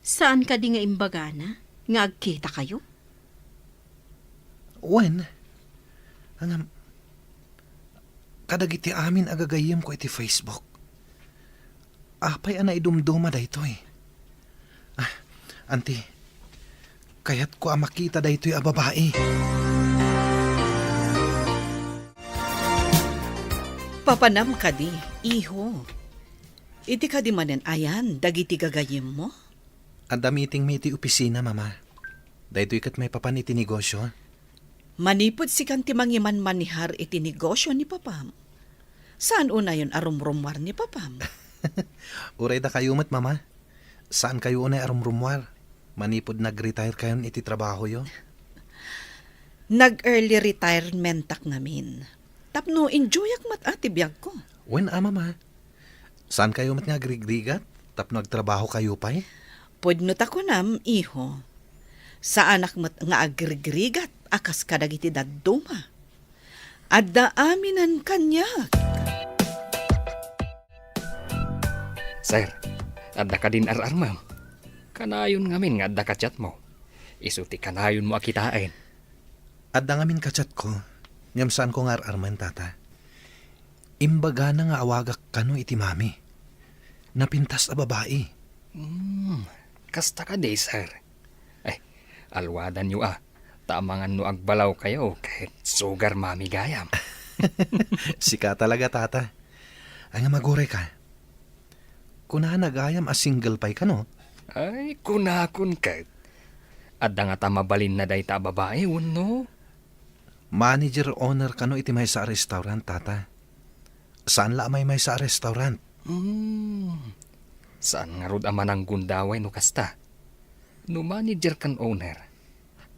Saan kadi nga imbagana nga agkita kayo? Wen, ngem, kadagiti amin a gagayyemko iti Facebook, apay a naidumduma daytoy? Ah, anti, kayatko a makita daytoy a babai. Papanam kadi, iho? Idi kadi manen ayan dagiti gagayyemmo? Adda meetingmi iti opisina, Mama. Daytoy ket maipapan iti negosio. Manipud sikan ti mangimanmanihar iti negosio ni Papam, saan unayon a rumrummuar ni Papam? Uray dakayo met, Mama. Saan kayo unay a rumrummuar manipud nag-retire kayon iti trabahoyo? Nag-early retirement-ak ngamin. Tapno enjoyak met a ti biagko. Wen a, Mama. Saan kayo met nga agrigrigat tapno agtrabaho kayo pay? Pudno ta kunam, iho. Saanak met nga agrigrigat a kas kadagiti dadduma. Adda aminen kaniak. Sir, adda kadin ar-armem? Kanayon ngamin nga adda ka-chatmo. Isu ti kanayonmo a kitaen. Adda ngamin ka-chatko, ngem saanko nga ar-armen, Tata. Imbagana nga awagak kano iti mami. Napintas a babai. Hmm, kasta kadi, sir? Ay, alwadanyo a. Ta amangan no agbalaw kayo ket sugar mami gayam. Sika talaga, Tata. Ay nga, magurayka. Kunana gayam a single pay kano? Ay, kunakon ket. Adda ngata mabalinna dayta a babai, wenno? Manager owner kano iti maysa a restaurant, tata. Saan la a maymaysa a restaurant? Hmm. Saan ngarud a mananggundaway no kasta? No manager ken owner,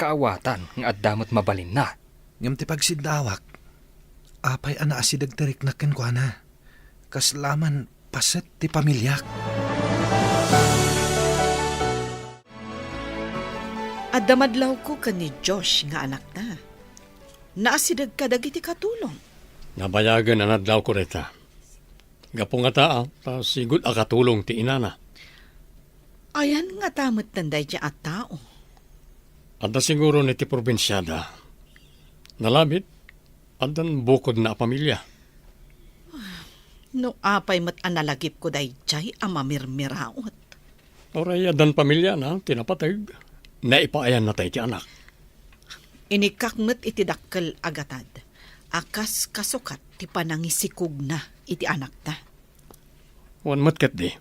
kaawatan nga adda met mabalinna. Ngem ti pagsiddawak, apay a naasideg ti riknak kenkuana? Kasla man paset ti pamiliak. Adda madlawko ken ni Josh nga anakna. Naasideg kadagiti katulong. Nabayagen a nadlawko dayta. Gapu ngata, ta sigud a katulong ti inana. Ayan ngata metten daydiay a tao? Adda siguro iti probinsiada. Nalabit, addan bukodna a pamilia. No apay met a nalagipko daydiay a mamirmiraot. Uray addan pamiliana ti napateg, naipaayanna tay ti anak. Inikak met iti dakkel a gatad a kas kasukat ti panangisikugna iti anakna. Wen met ketdi.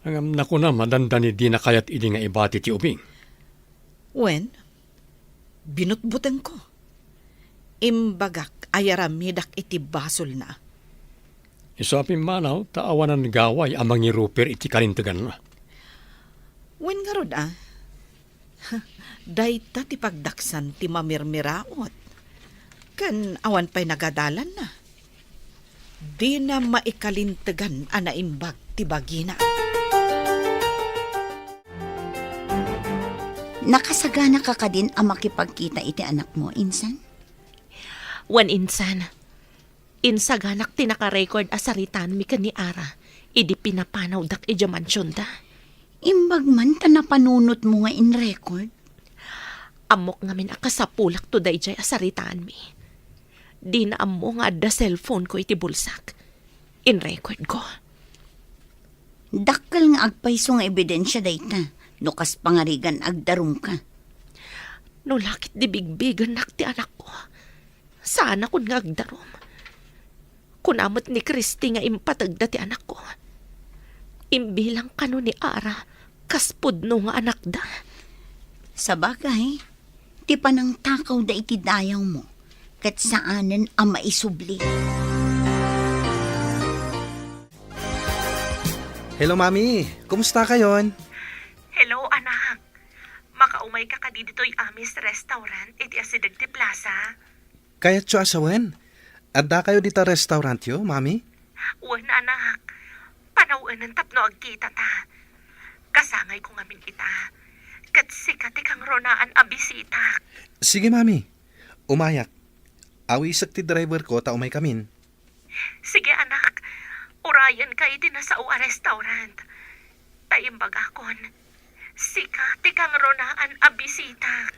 Ngem nakunam a dandani dina kayat idi nga ibati ti ubing. Wen, binutbutengko. Imbagak a yaramidak iti basolna. Isu a pimmanaw ta awanan gaway a mangiruper iti kalinteganna. Wen ngarud a, dayta ti pagdaksan ti mamirmiraot. Ken awan pay nagadalanna. Dina maikalintegan a naimbag ti bagina. Nakasagana ka kadin a makipagkita iti anakmo, insan? Wen, insan. Insaganak ti naka-record a saritaanmi ken ni Ara idi pinapanawdak idiay mansionda. Imbag man ta napanunotmo nga in-record? Ammok ngamin a kasapulakto daydiay a saritaanmi. Dina ammo nga adda cellphone-ko iti bulsak. In-record-ko. Dakkel nga agpayso nga ebidensia dayta, no kas pangarigan agdarumka. No la ketdi bigbigennak ti anakko, saanakon nga agdarum. Kuna met ni Christy nga impategda ti anakko. Imbilang kano ni Ara kas pudno nga anakda. Sabagay, ti panangtakawda iti dayawmo, ket saanen a maisubli. Hello, Mami. Kumusta kayon? Hello, anak. Makaumayka kadi ditoy Amis Restaurant iti asideg ti plaza? Kayatyo a sawen? Addakayo dita restaurantyo, Mami? Wen, anak. Panawen tapno agkitata. Kasangayko ngamin ita. Ket sika ti kangronaan a bisitak. Sige, Mami. Umayak. Awisek ti driverko ta umaykamin. Sige, anak. Urayenka iti nasao a restaurant. Ta imbagakon, sika ti kangronaan a bisitak.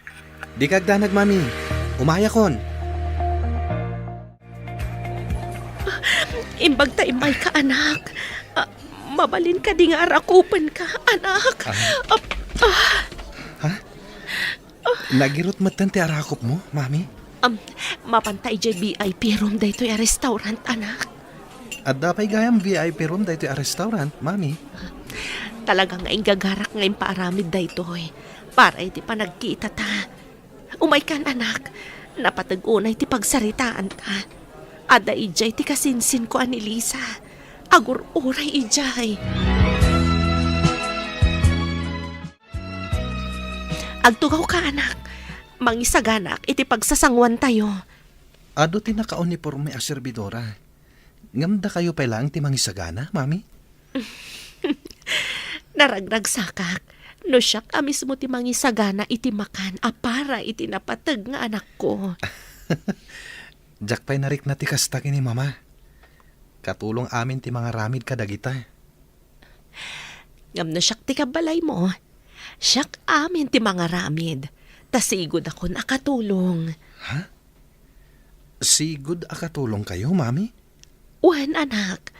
Dika agdanag, Mami. Umayakon. Imbag ta immayka, anak. Ah, mabalin kadi nga arakupenka, anak? Ah. Ah, ah. Ha? Nagirot metten ti arakupmo, Mami? Am, mapanta idiay V I P room daytoy a restaurant, anak. Adda pay gayam V I P room daytoy a restaurant, Mami? Talaga nga inggagarak nga impaaramid daytoy para iti panagkitata. Umaykan, anak. Napateg unay ti pagsaritaanta. Adda idiay ti kasinsinko a ni Lisa. Agur-uray idiay. Agtugawka, anak. Mangisaganaak iti pagsasanguantayo. Adu ti nakauniporme a serbidora. Ngem dakayo pay laeng ti mangisagana, Mami? Naragragsakak no siak a mismo ti mangisagana iti makan a para iti napateg nga anakko. Diak pay narikna ti kasta ken ni Mama. Katulong amin ti mangaramid kadagita. Ngem no siak ti kabalaymo, siak amin ti mangaramid, ta sigudakon a katulong. Ha? Sigud a katulongkayo, Mami? Wen, anak.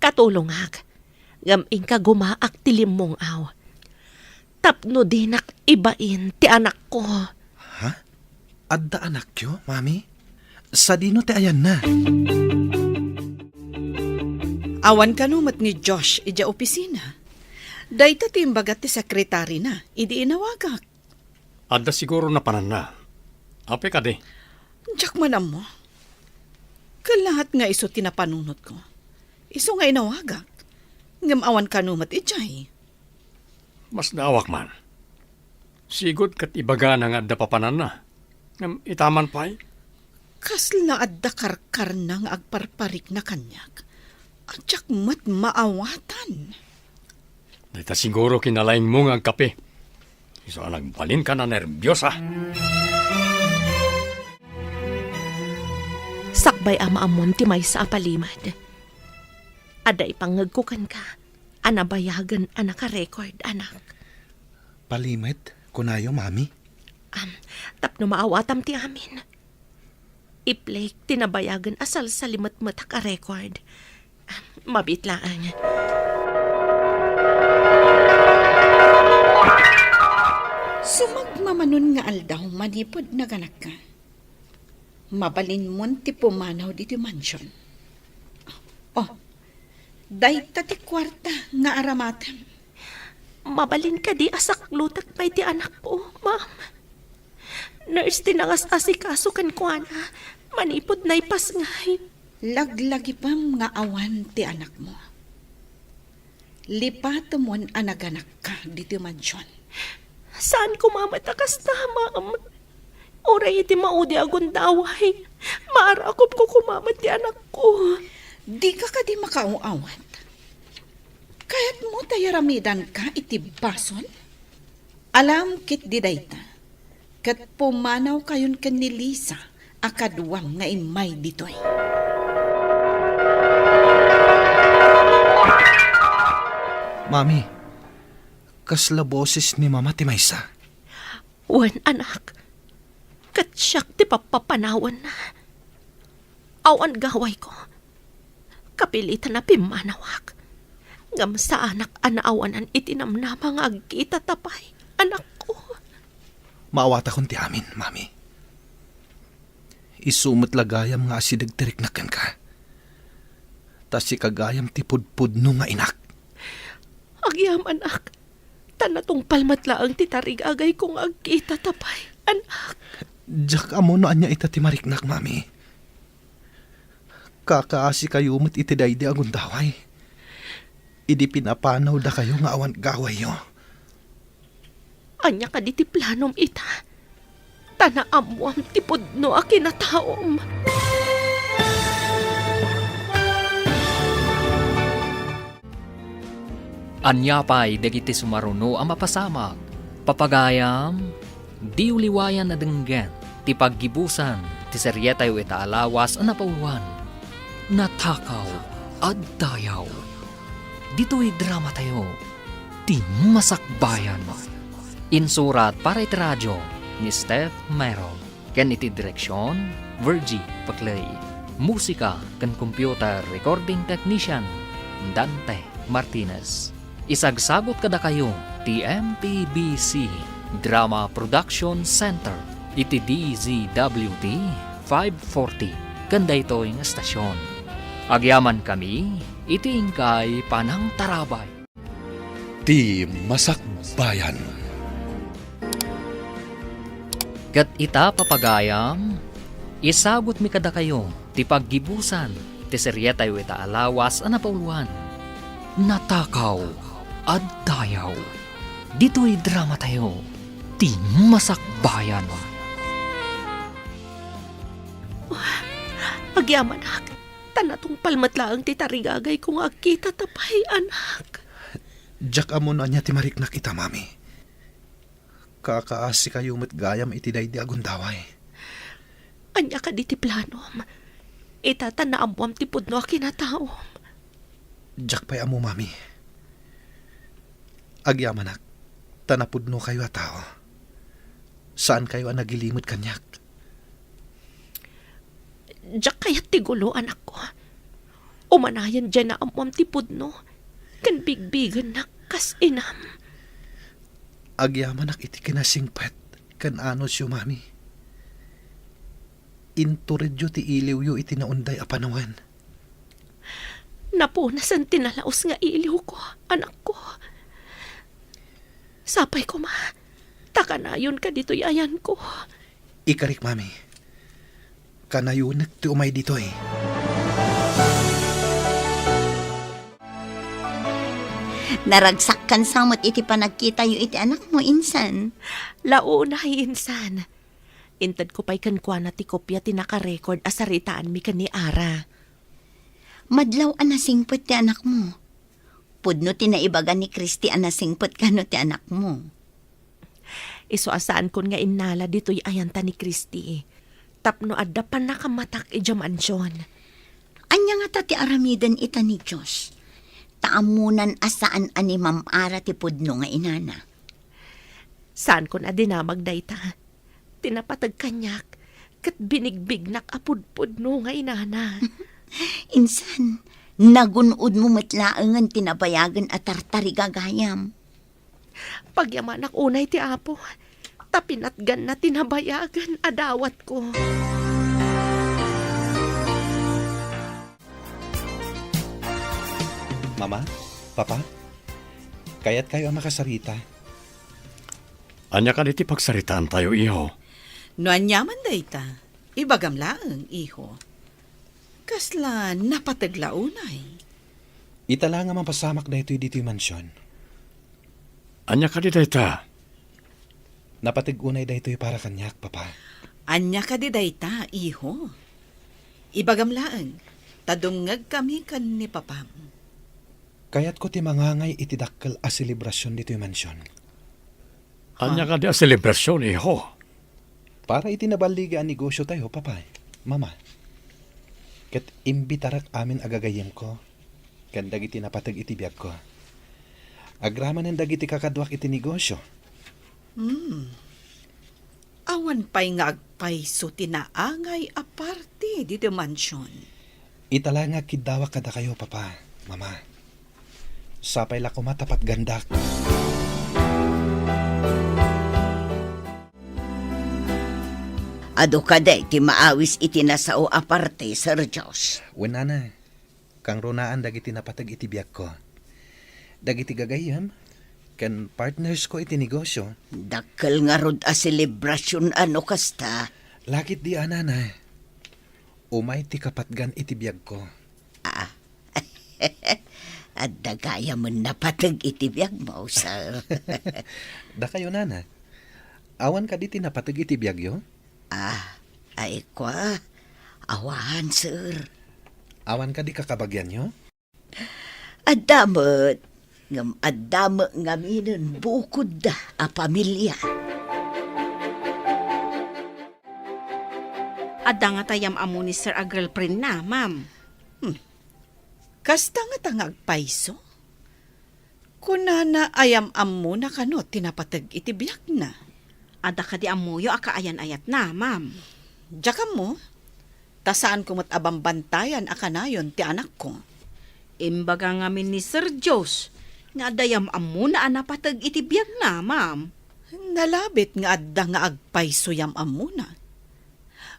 Katulongak, ngem inka gumaak ti limmong-aw. Tapno dinak ibain ti anakko. Ha? Adda anakyo, Mami? Sadino ti ayanna? Awan kano met ni Josh idiay opisina. Dayta ti imbaga ti sekretarina idi inawagak. Adda siguro napananna. Apay kadi? Diak man ammo. Kellaat nga isu ti napanunotko. Isu nga inawagak. Ngem awan kano met idiay. Masdaawak man. Sigud ket ibagana nga adda papananna. Ngem ita man pay? Kasla adda karkarna nga agparparikna kaniak a diak met maawatan. Dayta siguro kinalaingmo nga agkape. Isu a nagbalinka nanerbiosa. Sakbay a maammoam ti maysa a palimed, adda ipangngegko kenka a nabayagen a naka-record, anak. Palimed, kunayo, Mami? Am, tapno maawatam ti amin. I-play ti nabayagen a salsalimetmetak a record. Am, mabiit laeng. Sumagmamanon nga aldaw manipud naganakka, mabalinmon ti pumanaw ditoy mansion. Oh, dayta ti kuarta nga aramatem. Mabalin kadi a saklutek pay ti anakko, ma'am? Nurse ti nangas-asikaso kenkuana manipud naipasngay. Laglagipem nga awan ti anakmo. Lipatemon a naganakka ditoy mansion. Saan koma met a kasta, ma'am. Uray iti maudi a gundaway, maarakupko koma met ti anakko. Dika kadi makaaw-awat? Kayatmo ta yaramidanka iti basol? Alam ketdi dayta, ket pumanawkayon ken ni Lisa a kaduam nga immay ditoy. Mami, kasla boses ni Mama ti maysa? Wen, anak. Ket siak ti pappapanawenna. Awan gawayko. Kapilitan a pimmanawak. Ngem saanak a naawanan iti namnama nga agkitata pay, anakko. Maawatakon ti amin, Mami. Isu met la gayam nga asideg ti riknak kenka. Ta sika gayam ti pudpudno nga inak. Agyamanak, ta natungpal met laeng ti tarigagayko nga agkitata pay, anak. Diak ammo no ania ita ti mariknak, Mami. Kakaasikayo met iti daydi a gundaway. Idi pinapanawdakayo nga awan gawayyo. Ania kadi ti planom ita? Ta naammoam ti pudno a kinataom. Ania pay dagiti sumaruno a mapasamak? Papagayam, diyo liwayan a denggen ti paggibusan ti serietayo ita a lawas a napauluan, Natakaw a Dayaw. Ditoy dramatayo, Ti Masakbayan. Insurat para iti radio ni Steph Merrill. Ken iti direksion, Virgie Paclay. Musika ken computer recording technician, Dante Martinez. Isagsagut kadakayo ti M P B C Drama Production Center iti D Z W T five forty ken daytoy nga estasion. Agyamankami iti inkay panangtarabay. Ti Masakbayan. Ket ita, papagayam, isagutmi kadakayo ti paggibusan ti serietayo ita a lawas a napauluan, Natakaw a Dayaw. Ditoy dramatayo, Ti Masakbayan. Agyamanak, ta natungpal met laeng ti tarigagayko nga agkitata pay, anak. Diak ammo no ania ti mariknak ita, Mami. Kakaasikayo met gayam iti daydi a gundaway. Ania kadi ti planom? Ita ta naammoam ti pudno a kinataom. Diak pay ammo, Mami. Agyamanak, ta napudnokayo a tao. Saankayo a nagilimed kaniak. Diak kayat ti gulo, anakko. Umanayen diay naammoam ti pudno, ken bigbigennak kas inam. Agyamanak iti kinasingpet ken anusyo, Mami. Inturedyo ti iliwyo iti naunday a panawen. Napunasen ti nalaus nga iliwko, anakko. Sapay koma, ta kanayonka ditoy ayanko. Ikarik, Mami. Kanayonek ti umay ditoy. Naragsakkan sa met iti panagkitayo iti anakmo, insan. Launay, insan. Intedko pay kenkuana ti kopia ti nakarecord a saritaanmi ken ni Ara. Madlaw a nasingpet ti anakmo. Pudno ti naibaga ni Christy a nasingpet kano ti anakmo. Isu a saankon nga innala ditoy ayanta ni Christy tapno adda pannakamatak idiay mansion. Ania ngata ti aramiden ita ni Dios? Ta ammonan a saan a ni Ma'am Ara ti pudno nga inana. Saankon a dinamag dayta. Ti napateg kaniak, ket binigbignak a pudpudno nga inana. Insan, nagun-odmo met laengen ti nabayagen a tartariga gayam. Pagyamanak unay ti Apo, ta pinatganna ti nabayagen a dawatko. Mama, Papa, kayatkayo a makasarita? Ania kadi ti pagsaritaantayo, iho? No aniaman dayta, ibagam laeng, iho. Kasla napateg la unay? Ita la nga mapasamak daytoy ditoy mansion. Ania kadi dayta? Napateg unay daytoy para kaniak, Papa. Ania kadi dayta, iho? Ibagam laeng, ta dumngegkami ken ni Papam. Kayatko ti mangangay iti dakkel a selebrasion ditoy mansion. Ania kadi a selebrasion, iho? Para iti naballiga a negosiotayo, Papa, Mama. Ket imbitarek amin a gagayyemko ken dagiti napateg iti biagko. Agramanen dagiti kakaduak iti negosio. Hmm. Awan pay nga agpayso ti naangay a parti ditoy mansion. Ita la nga agkiddawak kadakayo, Papa, Mama. Sapay la koma ta patgandak. Adu kadi ti maawis iti nasao a parti, Sir Josh? Wen, Nana. Kangrunaan dagiti napateg iti biagko. Dagiti gagayyem ken partnersko iti negosio. Dakkel ngarud a selebrasion a no kasta. Lakit di, a, Nana. Umay ti kapatgan iti biagko. Ah. Adda gayamen napateg iti biagmo, sir. Dakayo, Nana. Awan kadi ti napateg iti biagyo? Ah, ay kwa. Awan, sir. Awan kadi kakabagianyo? Adda met, ngem adda met ngaminen bukodda a pamilia. Adda ngata yam-ammo ni sir a girlfriendna, ma'am. Hmm. Kasta ngata nga agpayso? Kunana a yam-ammona kano ti napateg iti biagna. Adda kadi ammoyo a kaayan-ayatna, ma'am? Diak ammo, ta saanko met a bambantayan a kanayon ti anakko. Imbaga ngamin ni Sir Josh nga adda yam-ammona a napateg iti biagna, ma'am. Nalabit nga adda nga agpayso yam-ammona.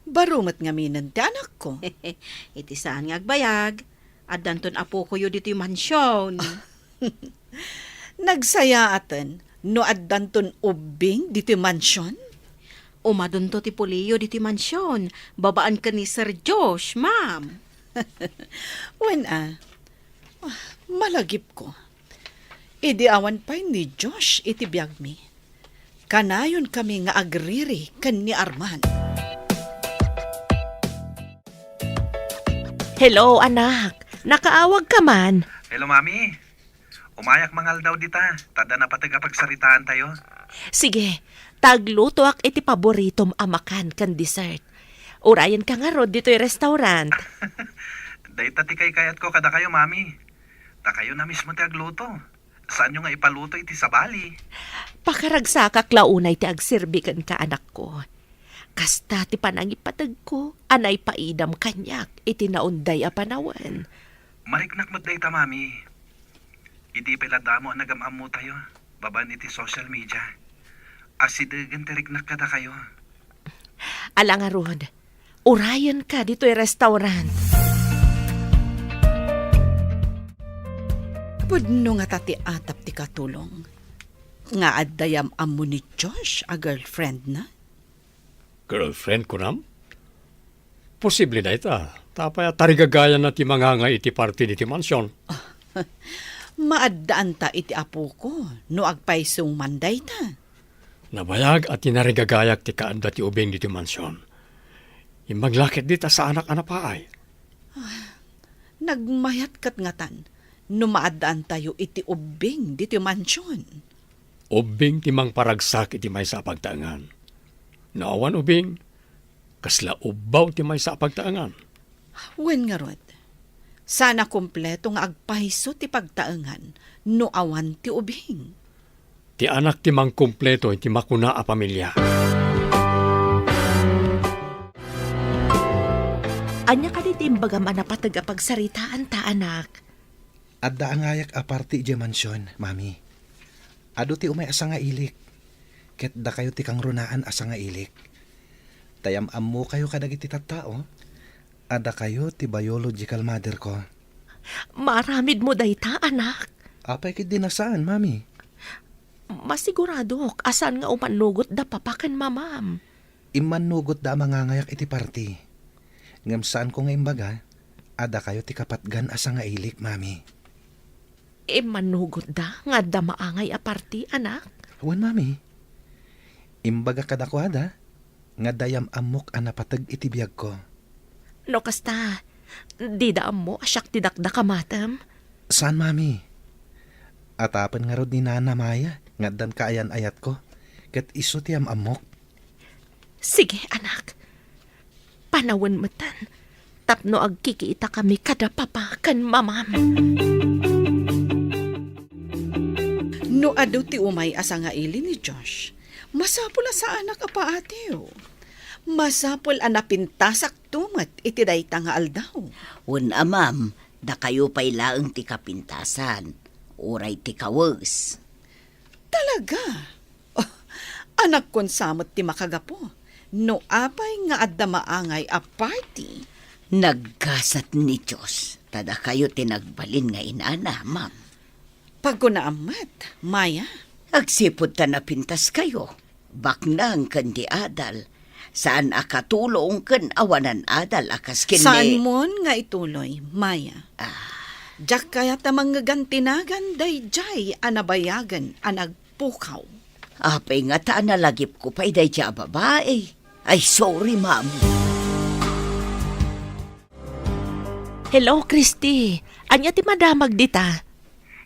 Baro met ngaminen ti anakko. Iti saan nga agbayag, addanton apokoyo ditoy mansion. Nagsayaaten no addanton ubbing ditoy mansion? Umadunto ti puliyo ditoy mansion, babaen ken ni Sir Josh, ma'am. Wen a, malagipko. Idi awan pay ni Josh iti biagmi, kanayonkami nga agriri ken ni Arman. Hello, anak. Nakaawagka man? Hello, Mami. Umayak mangaldaw dita, ta adda napateg a pagsaritaantayo. Sige, ta aglutoak iti paboritom a makan ken dessert. Urayenka ngarud ditoy restaurant. Dayta ti kaykayatko kadakayo, Mami. Ta kayo na mismo ti agluto. Saanyo nga ipaluto iti sabali? Pakaragsakak la unay ti agserbi kenka, anakko. Kasta ti panangipategko a naipaidam kaniak iti naunday a panawen. Mariknak met dayta, Mami. Idi pay la damo a nagam-ammotayo babaen iti social media, asidegen ti riknak kadakayo. Ala ngarud, urayenka ditoy restaurant. Pudno ngata ti atap ti katulong. Nga adda yam-ammo ni Josh a girlfriendna? Girlfriend, kunam? Posible dayta. Ta apay a tarigagayanna ti mangangay iti party ditoy mansion? Maaddaanta iti apoko no agpayso man dayta. Nabayag a tinarigagayak ti kaadda ti ubing ditoy mansion. Imbag la ketdi ta saanak a napaay. Nagmayat ket ngatan no maaddaantayo iti ubbing ditoy mansion. Ubbing ti mangparagsak iti maysa a pagtaengan. No awan ubbing, kasla ubbaw ti maysa a pagtaengan. Wen ngarud, saan a kompleto nga agpayso ti pagtaengan no awan ti ubbing. Ti anak ti mangkumpleto iti makuna a pamilia. Ania kadi ti imbagam a napateg a pagsaritaanta, anak? Adda angayak a party idiay mansion, Mami. Adu ti umay a sangailik, ket dakayo ti kangrunaan a sangailik. Ta yam-ammokayo kadagiti tattao, a dakayo ti biological mother ko. Maaramidmo dayta, anak? Apay ketdi a saan, Mami? Masiguradok a saan nga umannugot da papa ken mamam. Immannugotda a mangangayak iti party. Ngem saanko nga imbaga a dakayo ti kapatgan a sangailik, Mami. Immannugotda nga adda maangay a party, anak? Wen, Mami. Imbagak kadakuada nga adda yam-ammok a napateg iti biagko. No kasta, dida ammo a siak ti dakdakamatem? Saan, Mami. Atapen ngarud ni Nana Maya nga addan kaayan-ayatko, ket isu ti yam-ammok. Sige, anak. Panawen metten tapno agkikitakami kada papa ken mamam. No adu ti umay a sangaili ni Josh, masapul a saanak a paatiw. Masapul a napintasakto met iti dayta nga aldaw. Wen a, ma'am, dakayo pay laeng ti kapintasan, uray ti kawes. Talaga? Oh, anakkon sa met ti makagapu no apay nga adda maangay a party. Naggasat ni Dios, ta dakayo ti nagbalin nga inana, ma'am. Pagkunaam met, Maya. Agsipud ta napintaskayo, baknang ken di adal, saan a katulong ken awanan adal a kas ken ni... Saanmon nga ituloy, Maya. Ah. Diak kayat a mangngegantinagan daydiay a nabayagen a nagpukaw. Apay ngata a nalagipko pay daydiay a babai? Ay, sorry, ma'am. Hello, Christy. Ania ti madamag dita?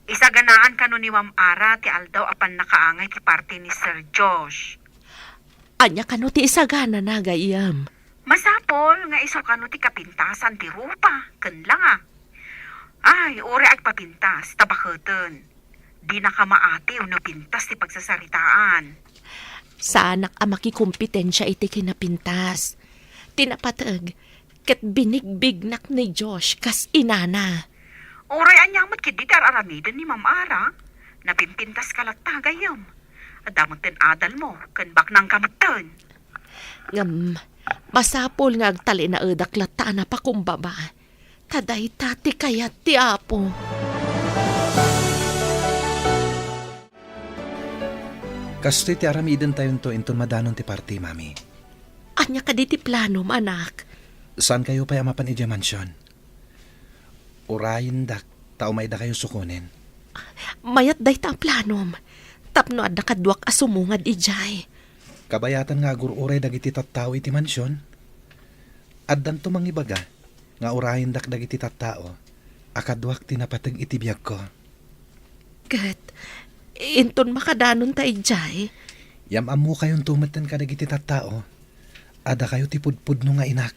Isaganaan kano ni Ma'am Ara ti aldaw a pannakaangay ti party ni Sir Josh. Ania kano ti isaganana, gayyem? Masapul nga isu kano ti kapintasan ti rupa ken langa. Ay, uray agpapintas, ta baketen. Dinaka maatiw no pintas ti pagsasaritaan. Saanak a makikompetensia iti kinapintas. Ti napateg, ket binigbignak ni Josh kas inana. Uray ania met ketdi ti ar-aramiden ni Ma'am Ara, napimpintaska latta, gayyem. Adda metten adalmo, ken baknangka metten. Ngem, masapul nga agtalinaedak latta a napakumbaba. Ta dayta ti kayat ti Apo. Kastoy ti aramidentayonto inton madanon ti party, Mami. Ania kadi ti planom, anak? Saankayo pay a mapan idiay mansion. Urayendak ta umaydakayo sukonen. Mayat dayta a planom, tapno adda kaduak a sumungad idiay. Kabayatan nga agur-uray dagiti tattao iti mansion. Addanto mangibaga nga urayendak dagiti tattao a kaduak ti napateg iti biagko. Ket inton makadanonta idiay? Yam-ammokayonto metten kadagiti tattao a dakayo ti pudpudno nga inak.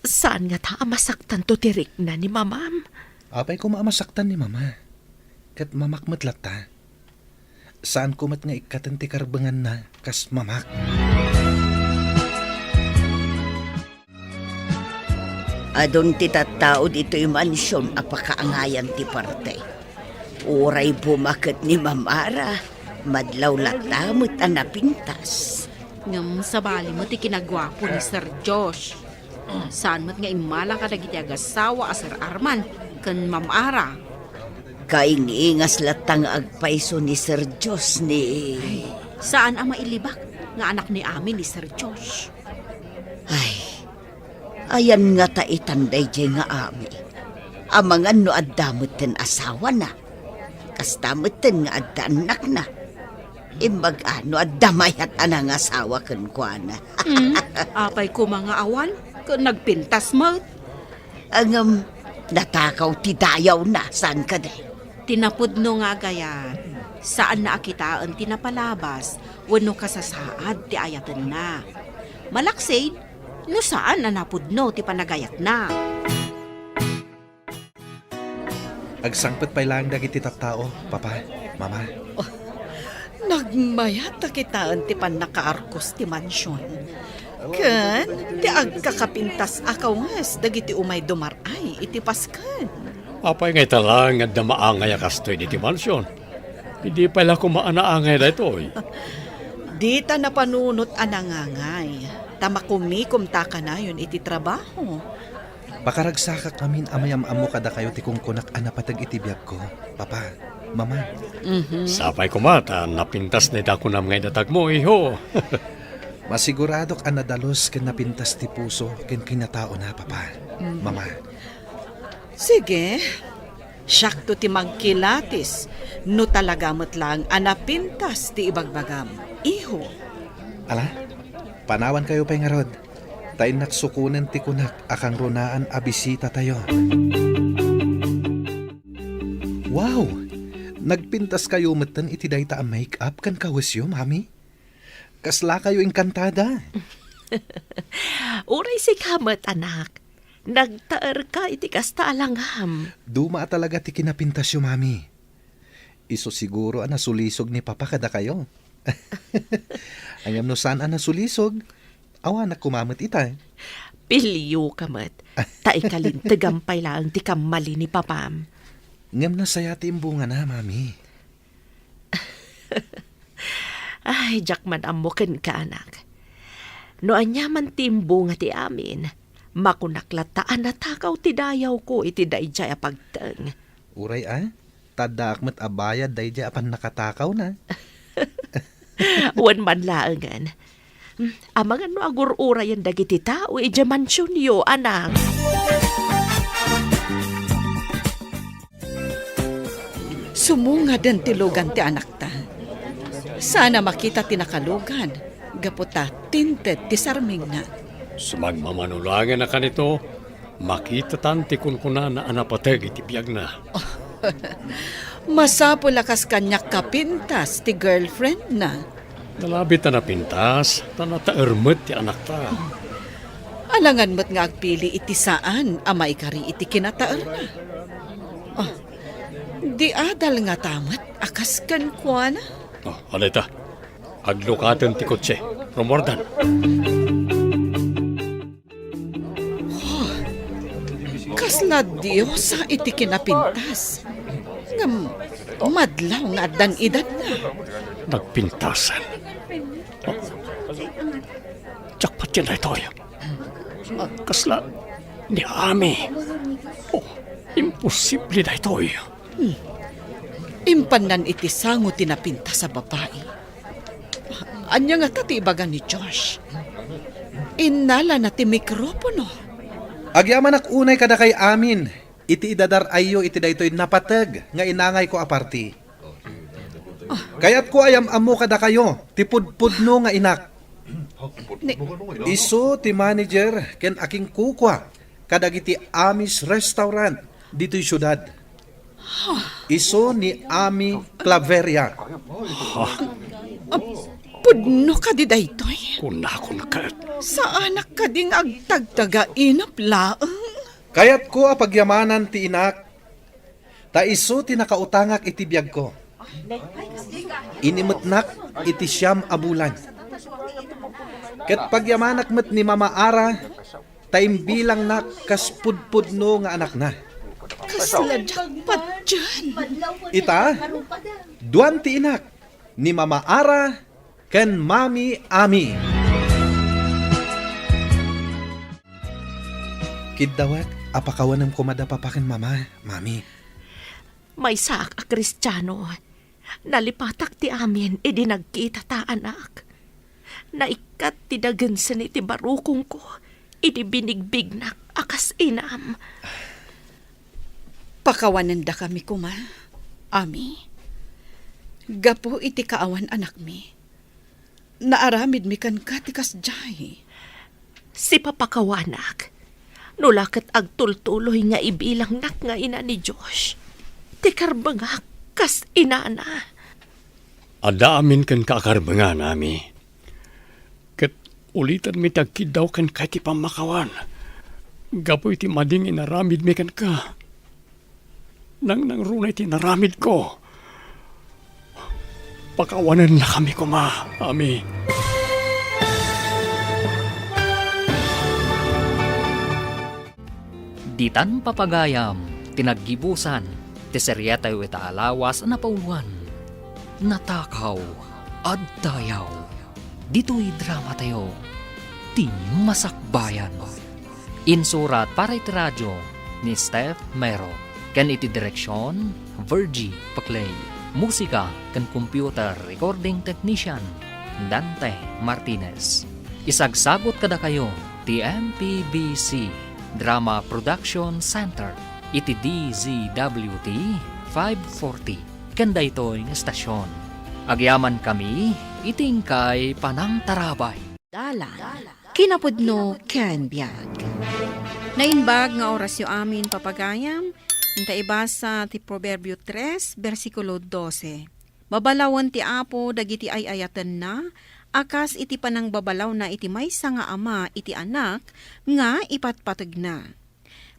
Saan ngata a masaktanto ti rikna ni mamam? Apay koma a masaktan ni mama. Ket mamak met latta. Saanko met nga ikkaten ti karbenganna kas mamak. Adun ti tattao ditoy mansion a pakaangayan ti parte. Uray bumaket ni Ma'am Ara, madlaw latta met a napintas. Ngem sabali met ti kinaguapo ni Sir Josh. Saan met nga immala kadagiti agassawa a Sir Arman ken Ma'am Ara. Kaingingas latta nga agpayso ni Sir Josh ni... Saan a mailibak nga anak ni Ami ni Sir Josh. Ay, ayan ngata itan daydiay nga Ami. Amangan no adda metten asawana. Kasta metten nga adda annakna. Imbag a no adda mayat a nangasawa kenkuana. Hmm, apay koma nga awan, ket nagpintas met. Ngem, natakaw ti dayawna, saan kadi? Ti napudno nga agayat, saanna a kitaen ti napalabas wenno kasasaad ti ayatenna. Malaksid, no saan a napudno ti panagayatna. Agsangpet pay laeng dagiti tattao, Papa, Mama. Oh, nagmayat a kitaen ti pannakaarkos ti mansion. Ken ti agkakapintas a kawnges dagiti umay dumar-ay iti Pasken. Apay nga ita laeng nga adda maangay a kastoy ditoy mansion? Idi pay la koma a naangay daytoy. Dita napanunot a nangangay, ta makumikomta kanayon iti trabaho. Pakaragsakak ngamin a mayam-ammo kadakayo ti kunkunak a napateg iti biagko, Papa, Mama. Mhm. Sapay koma ta napintas dayta kunam nga idatagmo, iho. Masiguradok a nadalus ken napintas ti puso ken kinataona, Papa, Mhm. Mama. Sige, siakto ti magkilatis no talaga met laeng a napintas ti ibagbagam, iho. Ala, panawankayo pay ngarud. Ta innak sukonen ti kunak a kangrunaan a bisitatayo. Wow! Nagpintaskayo metten iti dayta a make-up ken kawesyo, Mami? Kaslakayo engkantada? Uray sika met, anak. Nagtaerka iti kasta a langam. Duma a talaga ti kinapintasyo, Mami. Isu siguro a nasulisog ni Papa kadakayo. Ngem no saan a nasulisog, awanak koma met ita. Pilioka met, ta ikalintegam pay laeng ti kammali ni Papam. Ngem nasaya ti imbungana, Mami. Ay, diak man ammo kenka, anak. No aniaman ti imbunga ti amin, makunak latta a natakaw ti dayawko iti daydiay a pagteng. Uray a, ta addaak met a bayad daydiay a pannakatakawna. Wen man laengen. Hmm, amangan no agur-urayen dagiti tao idiay mansionyo, anak. Sumungaden ti lugan ti anakta. Saan a makita ti nakalugan, gapu ta tinted ti sarmingna. Sumagmamano laengen a kanito, makitatan ti kunkunana a napateg iti biagna. Masapul a kas kaniak kapintas ti girlfriendna. Nalabit a napintas, ta nataer met ti anakta. Alangan met nga agpili iti saan a maikari iti kinataerna. Ah, di adal ngata met a kas kenkuana. Oh, ano ita? Aglukaten ti kotse. Rumordan. Oh, kasla diosa iti kinapintas. Ngem madlaw nga addan edadna. Nagpintasan. Jackpot yan daytoy. Kasla ni Ami. Oh, imposible daytoy. Hmm. Impannan iti sango ti napintas a babai. Ania ngata ti ibaga ni Josh? Innalana ti mikropono. Agyamanak unay kadakay amin iti idadar-ayyo iti daytoy napateg nga inangayko a parti. Kayatko a yam-ammo kadakayo ti pudpudno nga inak. Ni- Isu ti manager ken akinkukua kadagiti Amis Restaurant ditoy siudad. Isu ni Ami Claveria. Ah, pudno kadi daytoy? Kunakon ket. Saanak kadi nga agtagtagainep laeng? Kayatko a pagyamanan ti inak, ta isu ti nakautangak iti biagko. Inimetnak iti siam a bulan. Ket pagyamanak met ni Mama Ara, ta imbilangnak kas pudpudno nga anakna. Kasla jackpot diay. Ita, duan ti inak, ni Mama Ara ken Mami Ami. Kiddawek a pakawanem koma da Papa ken Mama, Mami. Maysaak a Kristiano. Nalipatak ti amin idi nagkitata, anak. Naikkat ti dagensen iti barukongko idi binigbignak a kas inam. Pakawanendakami koma, Ami. Gapu iti kaawan anakmi, naaramidmi kenka ti kasdiay. Sipapakawanak, no la ket agtultuloy nga ibilangnak nga ina ni Josh, ti karbengak kas inana. Adda amin kenka a karbengan, Ami. Ket ulitanmi ti agkiddaw kenka iti pammakawan gapu iti madi nga inaramidmi kenka. Nangnangruna iti inaramidko. Pakawanennakami koma, Ami. Ditan papagayam ti naggibusan ti seriatayo ita a lawas a napauluan, Natakaw a Dayaw. Ditoy dramatayo, ti Masakbayan. Insurat para iti radio ni Steph Mero, ken iti direksion, Virgie Paclay. Musika ken computer recording technician, Dante Martinez. Isagsagut kadakayo ti M P B C Drama Production Center iti D Z W T five forty ken daytoy nga estasion. Agyamankami iti inkay panangtarabay. Dalan, kinapudno ken biag. Naimbag nga orasyo amin, papagayam, inta ibasa ti Proverbio tres, bersikulo dose. Babalawen ti Apo dagiti ay-ayatenna, a kas iti panangbabalawna iti maysa nga ama iti anak nga ipatpategna.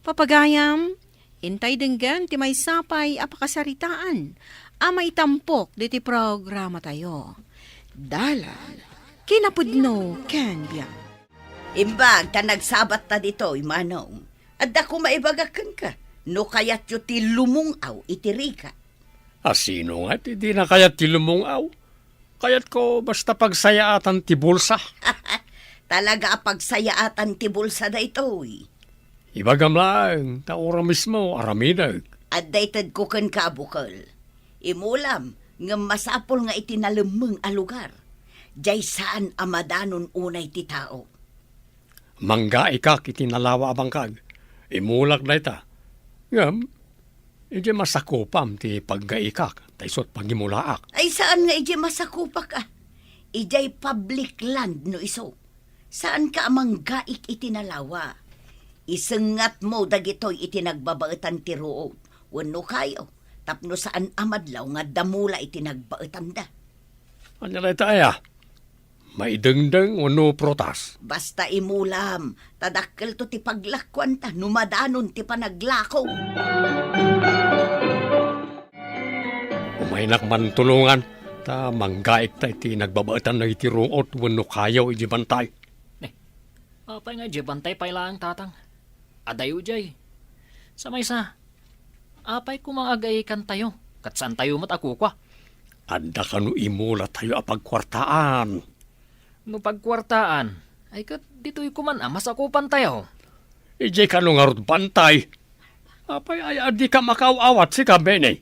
Papagayam, intay denggen ti maysa pay a pakasaritaan a maitampok ditoy programatayo. Dalan, kinapudno ken biag. Imbag ta nagsabatta ditoy, manong. Adda koma ibagak kenka, no kayatyo ti lumung-aw iti rika. A sino nga ti dina kayat ti lumung-aw? Kayatko basta pagsayaatan ti bulsa. Talaga a pagsayaatan ti bulsa daytoy. Ibagam laeng, ta ura mismo, aramidek. Adda itedko kenka a bukel. Imulam, ngem masapul nga iti nalemmeng a lugar. Diay saan a madanon unay ti tao. Manggaikak iti nalawa a bangkag. Imulak dayta. Ngem, idiay masakupam ti paggaikak, ta isu ti pagimulaak. Ay, saan nga idiay masakupak, a? Idiay public land no isu. Saanka a manggaik iti nalawa. Isengatmo dagitoy iti nagbabaetan ti ruot wenno kayo, tapno saan a madlaw nga adda mula iti nagbaetanda. Ania dayta aya? Maidengdeng wenno prutas? Basta imulam, ta dakkelto ti paglakuanta no madanon ti panaglako. Umaynak man tulongan, ta manggaikta iti nagbabaetan dagiti ruot wenno kayo iti bantay. Ne, apay nga iti bantay pay laeng, tatang? Adayo diay. Sa maysa, apay koma nga agaikantayo, ket saantayo met a kukua? Adda kano imulatayo a pagkuartaan. No pagkuartaan, ay ket ditoy koman a masakupantayo. Idiay kano ngarud bantay. Apay ay a dika makaaw-awat, sika, Benny?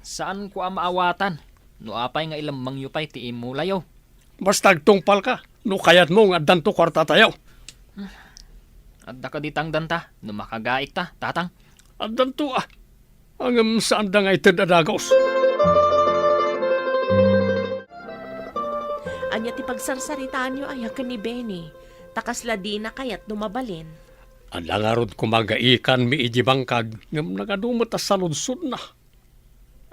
Saanko a maawatan no apay nga ilemmengyo pay ti imulayo. Basta agtungpalka no kayatmo nga addanto kuartatayo. Adda kadi tangdanta no makagaikta, tatang? Addanto, a. Ngem saanda nga ited a dagus. Ania ti pagsarsaritaanyo aya ken ni Benny? Ta kasla dina kayat no mabalin. Adda ngarud koma gaikanmi iti bangkag, ngem nagadu met a saludsodna.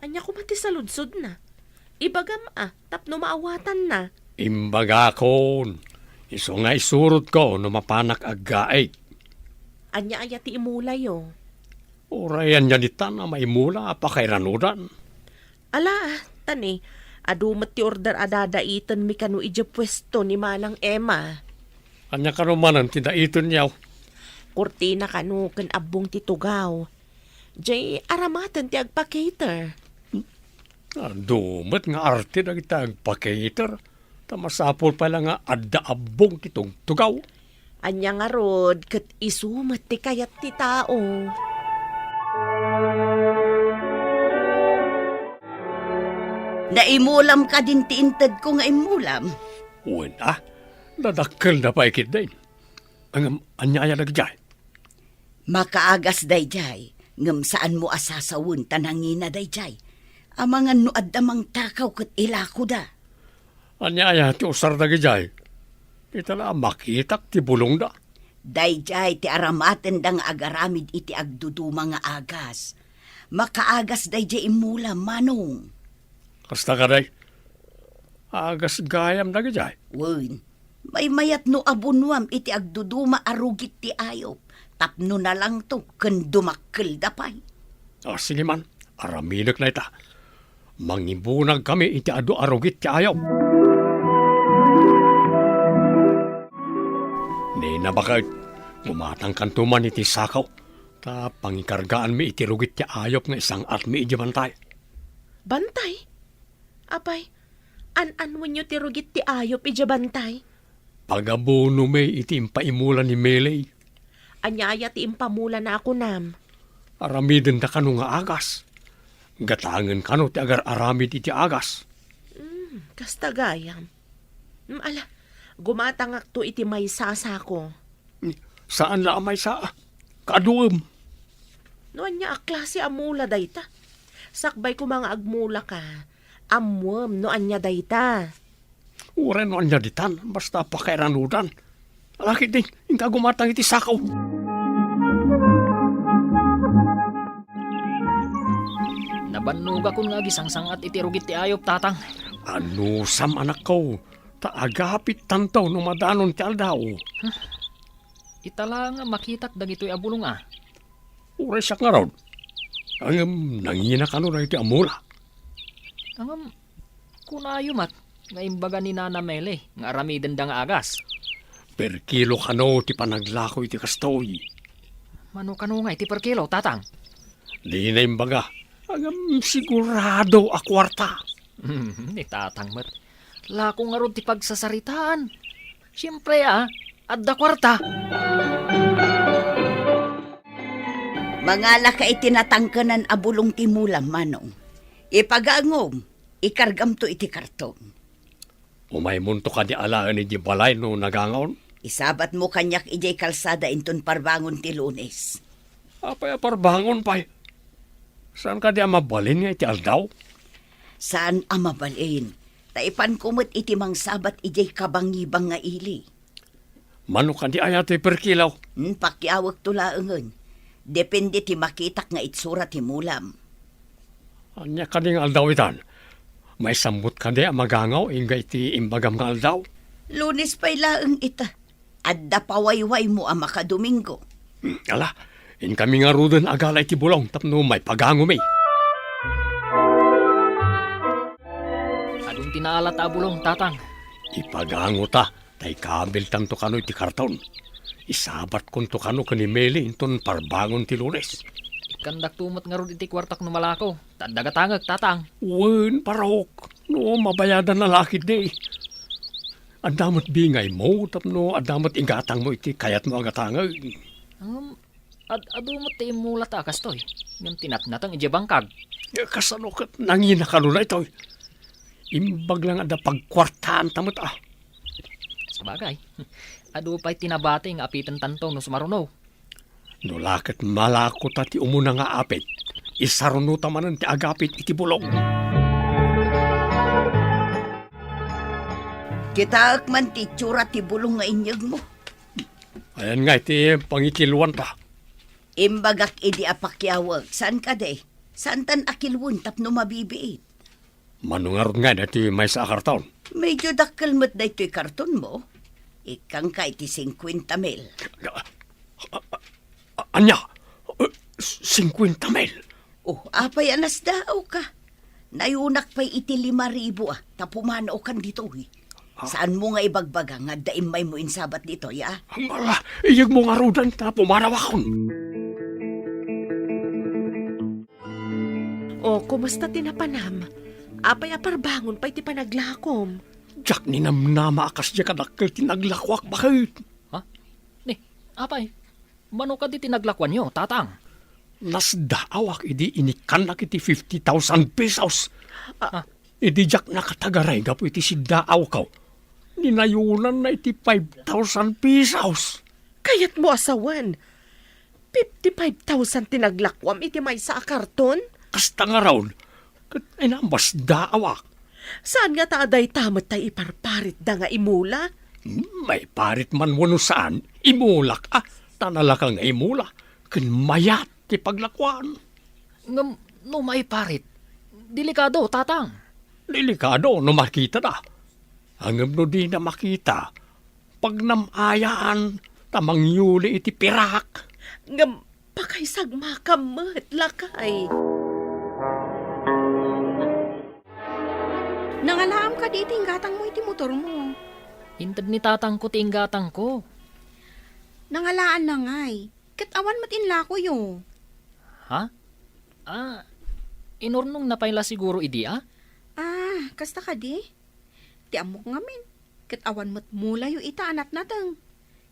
Ania koma ti saludsodna? Ibagam a, tapno maawatanna. Imbagakon, isu nga isurotko no mapanak aggaik. Ania aya ti imulayo? Uray ania ditan a maimula a pakairanudan? Ala, ta ni, adu met ti order a dadaitenmi kano idiay puesto ni Manang Emma. Ania kano manen ti daitenyo? Kurtina kano ken abbong ti tugaw. Jay aramaten ti agpa-cater. Adu met nga arte dagiti agpa-cater, ta masapul pay la nga adda abbong ti tugtugaw. Ania ngarud ket isu met ti kayat ti tao. Naimulam kadin ti intedko nga immulam? Wen a, nadakkelda pay ketdin. Ngem ania aya dagijay? Makaagas dayjay, ngem saanmo a sasawen ta nangina dayjay. Amangan no adda mangtakaw ket ilakoda. Ania aya ti usar dagijay? Ita la a makitak ti bulongda. Dayjay ti aramatenda nga agaramid iti agduduma nga agas. Makaagas dayjay immulam, Manong. Kasta kadi? Agas gayam dagijay. Wen, maymayat no abunuam iti agduduma a rugit ti ayop, tapno nalangto ken dumakkelda pay. A, sige man, aramidek dayta. Mangibunagkami iti adu a rugit ti ayop. Ni nabaket, gumatangkanto man iti sako, ta pangikargaanmi iti rugit ti ayop nga isang-atmi idiay bantay. Bantay? Apay, an-anwenyo ti rugit ti ayop idiay bantay? Pagabunomi iti impaimula ni Meli. Ania aya ti impamulana a kunam? Aramidenda kano nga agas. Gatangen kano ti agar-aramid iti agas. Hmm, kasta gayam. Hmm, ala, gumatangakto iti maysa a sako. Saan la a maysa. Kaaduem. No ania a klase a mula dayta? Sakbay koma nga agmulaka, ammuem no ania dayta. Uray no ania ditan, basta pakairanudan. Alakit din, inka gumatang iti sako. Nabannogakon nga agisangsang-at iti rugit ti ayop, Tatang. Anusam, anakko, ta agapittanto no madanon ti aldaw. Huh? Ita la nga makitak dagitoy a bulong a. Uray siak ngarud. Ngem nangina kano dagitoy a mula. Ngem kunayo met nga imbaga ni Nana Meli nga aramidenda nga agas. Per kilo kano ti panaglako iti kastoy. Mano kano nga iti per kilo, Tatang? Dina imbaga. Ngem sigurado a kuarta. Ni Tatang met. Lako ngarud ti pagsasaritaan. Siempre, a, adda kuarta. Mangalaka iti natangkenan a bulong ti mulam, Manong. Ipagangom, ikargamto iti karton. Umaymonto kadi alaen idiay balay no nagangaon? Isabatmo kaniak idiay kalsada inton parbangon ti Lunes. Apay a parbangon pay? Saan kadi a mabalin nga iti aldaw? Saan a mabalin. Ta ipanko met iti mangsabat idiay kabangibang nga ili. Mano kadi aya ti per kilo? Hmm, pakiawekto laengen. Depende ti makitak nga itsura ti mulam. Ania kadi nga aldaw itan? Maisammot kadi a magangaw inga iti imbagam nga aldaw? Lunes pay laeng ita. Adda pawaywaymo a makadomingo. Hmm, ala, inkami ngaruden agala iti bulong tapno maipagangomi. Adun ti naalata a bulong, Tatang. Ipagangota, ta ikabiltanto kano iti karton. Isabatkonto kano ken ni Meli inton parbangon ti Lunes. Ikkandakto met ngarud iti kuartak no malako, ta adda gatangek, Tatang. Wen, parok, no mabayadan a lakit di. Adda met bingaymo tapno adda met igatangmo iti kayatmo a gatangek. Ngem, ad-adu met ti immulata a kastoy, ngem ti natnateng idiay bangkag. Kasano ket nangina kano daytoy? Imbag la nga adda pagkuartaanta met a. Sabagay, adu pay ti nabati nga apitentanto no sumaruno. No la ket malakota ti umuna nga apit, isarunota manen ti agapit iti bulong. Kitaek man ti itsura ti bulong nga inyegmo. Ayan nga iti pangikiluanta. Imbagak idi a pakiawek, saan kadi? Saantan a kiluen tapno mabibiit? Mano ngarud nga daytoy maysa a karton? Medyo dakkel met daytoy kartonmo. Ikkangka iti singkuenta mil. A-, a-, a-, ania? Eh, singkuenta mil? Oh, apay a nasdaawka? Nayunak pay iti lima ribu a, ta pumanaokan ditoy. Ah. Saanmo nga ibagbaga nga adda immaymo insabat ditoy, a? Ala, iyegmo ngaruden ta pumanawakon. O, kumusta ti napanam? Apay a parbangon pay ti panaglakom? Diak ninamnama a kasdiay kadakkel ti naglakoak, baket. Ha? Ni, apay, mano kadi ti naglakoanyo, Tatang? Nasdaawak idi inikkannak iti fifty thousand pesos. Ah, Idi diak nakatagaray gapu iti siddaawko, dinayonanna iti five thousand pesos. Kayatmo a sawen, fifty-five thousand ti naglakuam iti maysa a karton? Kasta ngarud, ket inambasdaawak. Saan ngata a dayta met tay iparparitda nga imula? Hmm, maiparit man wenno saan, imulak a, ta nalaka nga imula, ken mayat ti paglakuan. Ngem no maiparit, delikado, Tatang. Delikado no makitada. Ngem no dina makita, pagnam-ayaan ta mangyuli iti pirak. Ngem pakaisagmakam met, lakay. Nangalaam kadi iti inggatangmo iti motormo? Inted ni tatangko ti inggatangko. Nangalaanna ngay. Ket awan met inlakoyo. Ha? Ah, inurnongna pay la siguro idi, a? Ah, kasta kadi? Ti ammok ngamin, ket awan met mulayo ita a natnateng.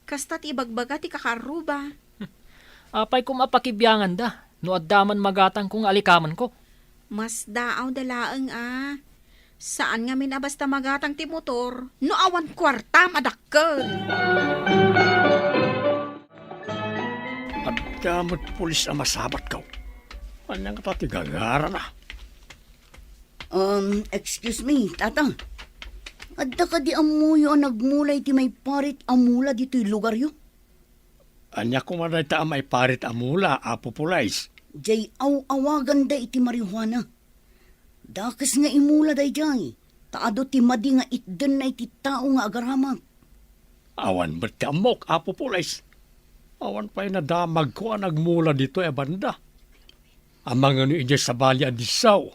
Kasta ti ibagbaga ti kakaarruba. Apay koma a pakibianganda no adda man magatangko nga alikamenko? Masdaawda laeng a. Saan ngamin a basta magatang ti motor no awan kuartam a dakkel. Adda met pulis a masabatko. Ania ngata ti gagarana? Um, excuse me, Tata. Adda kadi ammoyo a nagmula iti maiparit a mula ditoy lugaryo? Ania koma dayta a maiparit a mula, Apo Pulis? Jay aw-awaganda iti marijuana. Dakes nga imula dayjay, ta adu ti madi nga itdenna iti tao nga agaramat. Awan met ti ammok, Apo Pulis. Awan pay nadamagko a nagmula ditoy a banda. Amangan no idiay sabali a disso.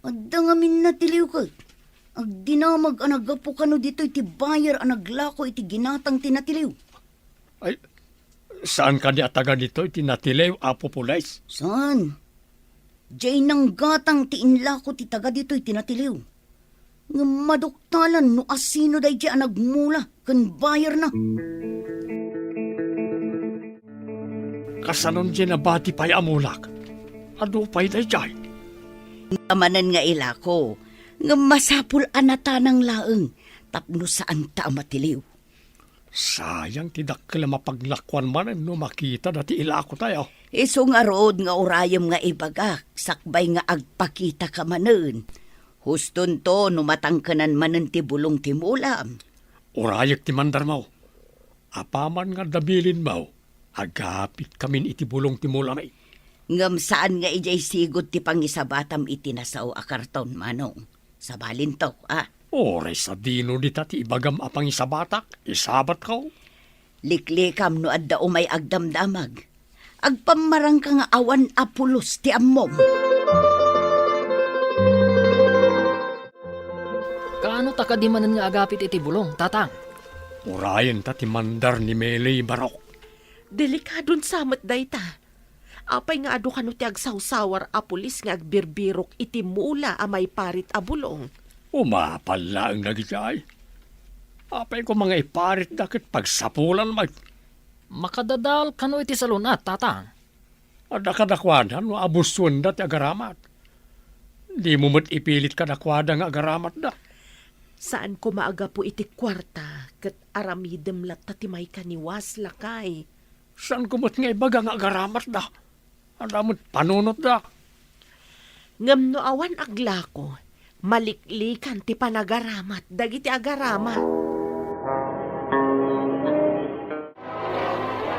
Adda ngamin natiliw ket agdinamag a naggapu kano ditoy ti buyer a naglako iti ginatang ti natiliw. Ay, saan kadi a taga ditoy ti natiliw, Apo Pulis? Saan? Jay nanggatang ti inlako ti taga ditoy ti natiliw. Ngem maduktalan no asino daydi a nagmula ken bayarna. Kasanon diay nabati pay a mulak? Adu pay daydiay? Manen nga ilako, ngem masapul a natanang laeng tapno saanta a matiliw. Sayang ti dakkel a mapaglakuan manen no makitada ti ilakotayo. Isu ngarud nga urayem nga ibagak sakbay nga agpakitaka manen. Hustonto no matangkenan manen ti bulong ti mulam. Urayek ti mandarmo. Apaman nga adda bilinmo, agapitkamin iti bulong ti mulami. Ngem saan nga idiay sigud ti pangisabatam iti nasao a karton, Manong. Sabalinto, a. Uray sadino dita ti ibagam a pangisabatak, isabatko. Liklikam no adda umay agdamdamag. Agpammarangka nga awan a pulos ti ammom. Kaano ta kadi manen nga agapit iti bulong, Tatang? Urayen ta ti mandar ni Meli, Barok. Delikadon sa met dayta. Apay nga adu kano ti agsawsawar a pulis nga agbirbirok iti mula a maiparit a bulong? Umapal laeng dagiti ay. Apay koma nga iparitda ket pagsapulan met. Makadadael kano iti salun-at, Tatang? Adda kadakuada no abusuenda ti agaramat. Dimo met ipilit kadakuada nga agaramatda. Saan koma a gapu iti kuarta ket aramidem latta ti maikaniwas, lakay. Saanko met nga ibaga nga agaramatda. Adda met panunotda. Ngem no awan aglako, maliklikan ti panagaramat dagiti agaramat.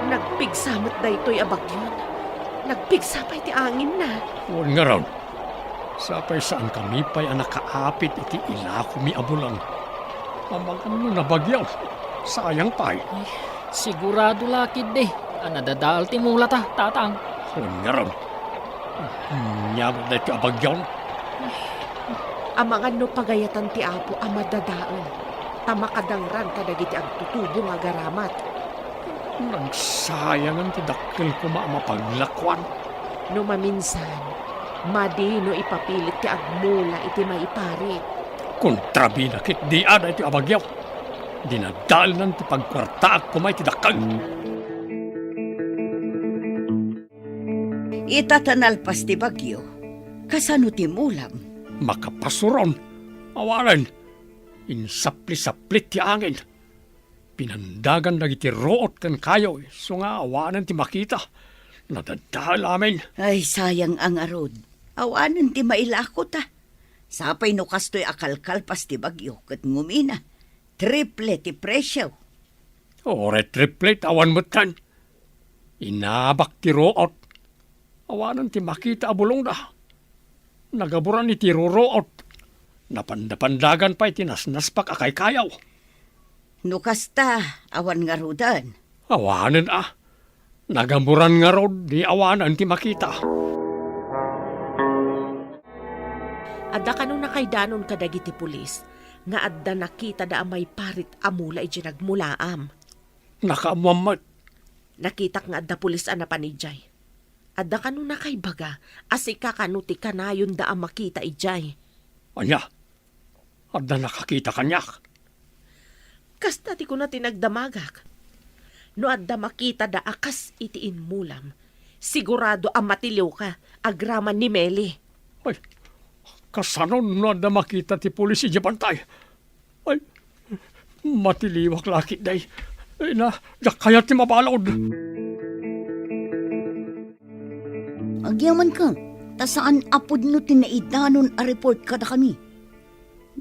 Nagpigsa met daytoy a bagyon. Nagpigsa pay ti anginna. Wen ngarud, sapay saankami pay a nakaapit iti ilakomi a bulong. Amangan no nabagyo, sayang pay. Ay, sigurado la ketdi a nadadael ti mulata, Tatang. Wen ngarud, ania met daytoy a bagyo? Amangan no pagayatan ti Apo a madadael, ta makadangran kadagiti agtutubo nga agaramat. Nagsayangan ti dakkel koma a mapaglakuan. No maminsan, madi no ipapilit ti agmula iti maiparit. Kontrabida ketdi a daytoy a bagyo. Dinadaelnan ti pagkuartaak koma iti dakkel. Ita ta nalpas ti bagyo, kasano ti mulam? Makapasuron. Awanen. Insaplisaplit ti angin. Pinandagan dagiti ruot ken kayoy, isu nga awanen ti makita. Nadadael amin. Ay, sayang a ngarud. Awanen ti mailako ta. Sapay no kastoy a kalkalpas ti bagyo ket ngumina. Triple ti presyo. Uray triple, awan metten. Inabak ti ruot. Awanen ti makita a bulongda. Nagaburan iti ruruot. Napandapandagan pay ti nasnaspak a kaykayaw. No kasta, awan ngaruden. Awanen a. Nagaburan ngarud ni awanen ti makita. Adda kano nakaidanon kadagiti pulis nga adda nakitada a maiparit a mula idiay nagmulaam? Nakaammoan met. Nakitak nga adda pulis a napan idiay. Adda kano nakaibaga a sika kano ti kanayonda a makita idiay? Ania? Adda nakakita kaniak? Kasta ti kuna ti nagdamagak. No adda makitada a kas iti immulam, sigurado a matiliwka agraman ni Meli. Ay, kasano no adda makita ti pulis idiay bantay? Ay, matiliwak la ketdi. Ay na, diak kayat ti mabalud. Agyamanka, ta saan a pudno ti naidanon a report kadakami.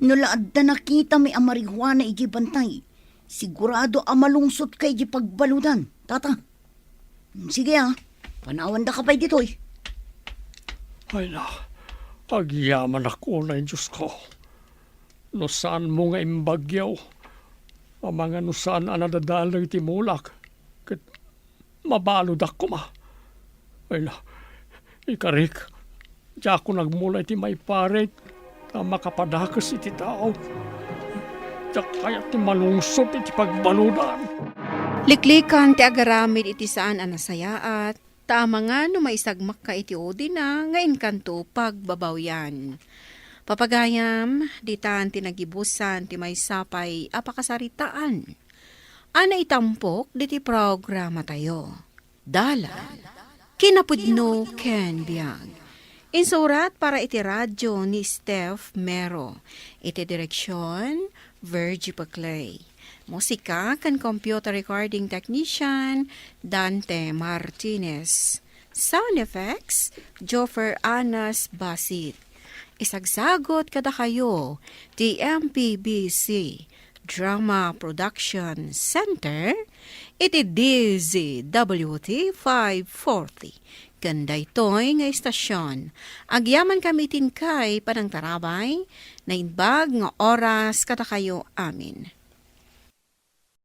No la adda nakitami a marijuana idiay bantay, sigurado a malungsotka idiay pagbaludan, tata. Sige a, panawandaka pay ditoy. Ay na, agyamanak unay, Diosko. No saanmo nga imbagyo, amangan no saan a nadadalag iti mulak, ket mabaludak koma. Ay na, ikarik, diakon agmula iti maiparit, ta makapadakes iti tao. Diak kayat ti malungsot iti pagbaludan. Liklikan ti agaramid iti saan a nasayaat, ta amangan no maisagmakka iti udina nga inkanto pagbabawian. Papagayam, ditan ti nagibusan ti maysa pay a pakasaritaan a naitampok ditoy programatayo. Dalan, kinapudno ken biag. Insurat para iti radio ni Steph Mero. Iti direksion, Virgie Paclay. Musika ken computer recording technician, Dante Martinez. Sound effects, Joffer Anas Basit. Isagsagot kadakayo ti M P B C Drama Production Center iti D Z W T five forty. Ken daytoy nga istasion, agyamankami ti inkay panangtarabay, naimbag nga oras kadakayo amin.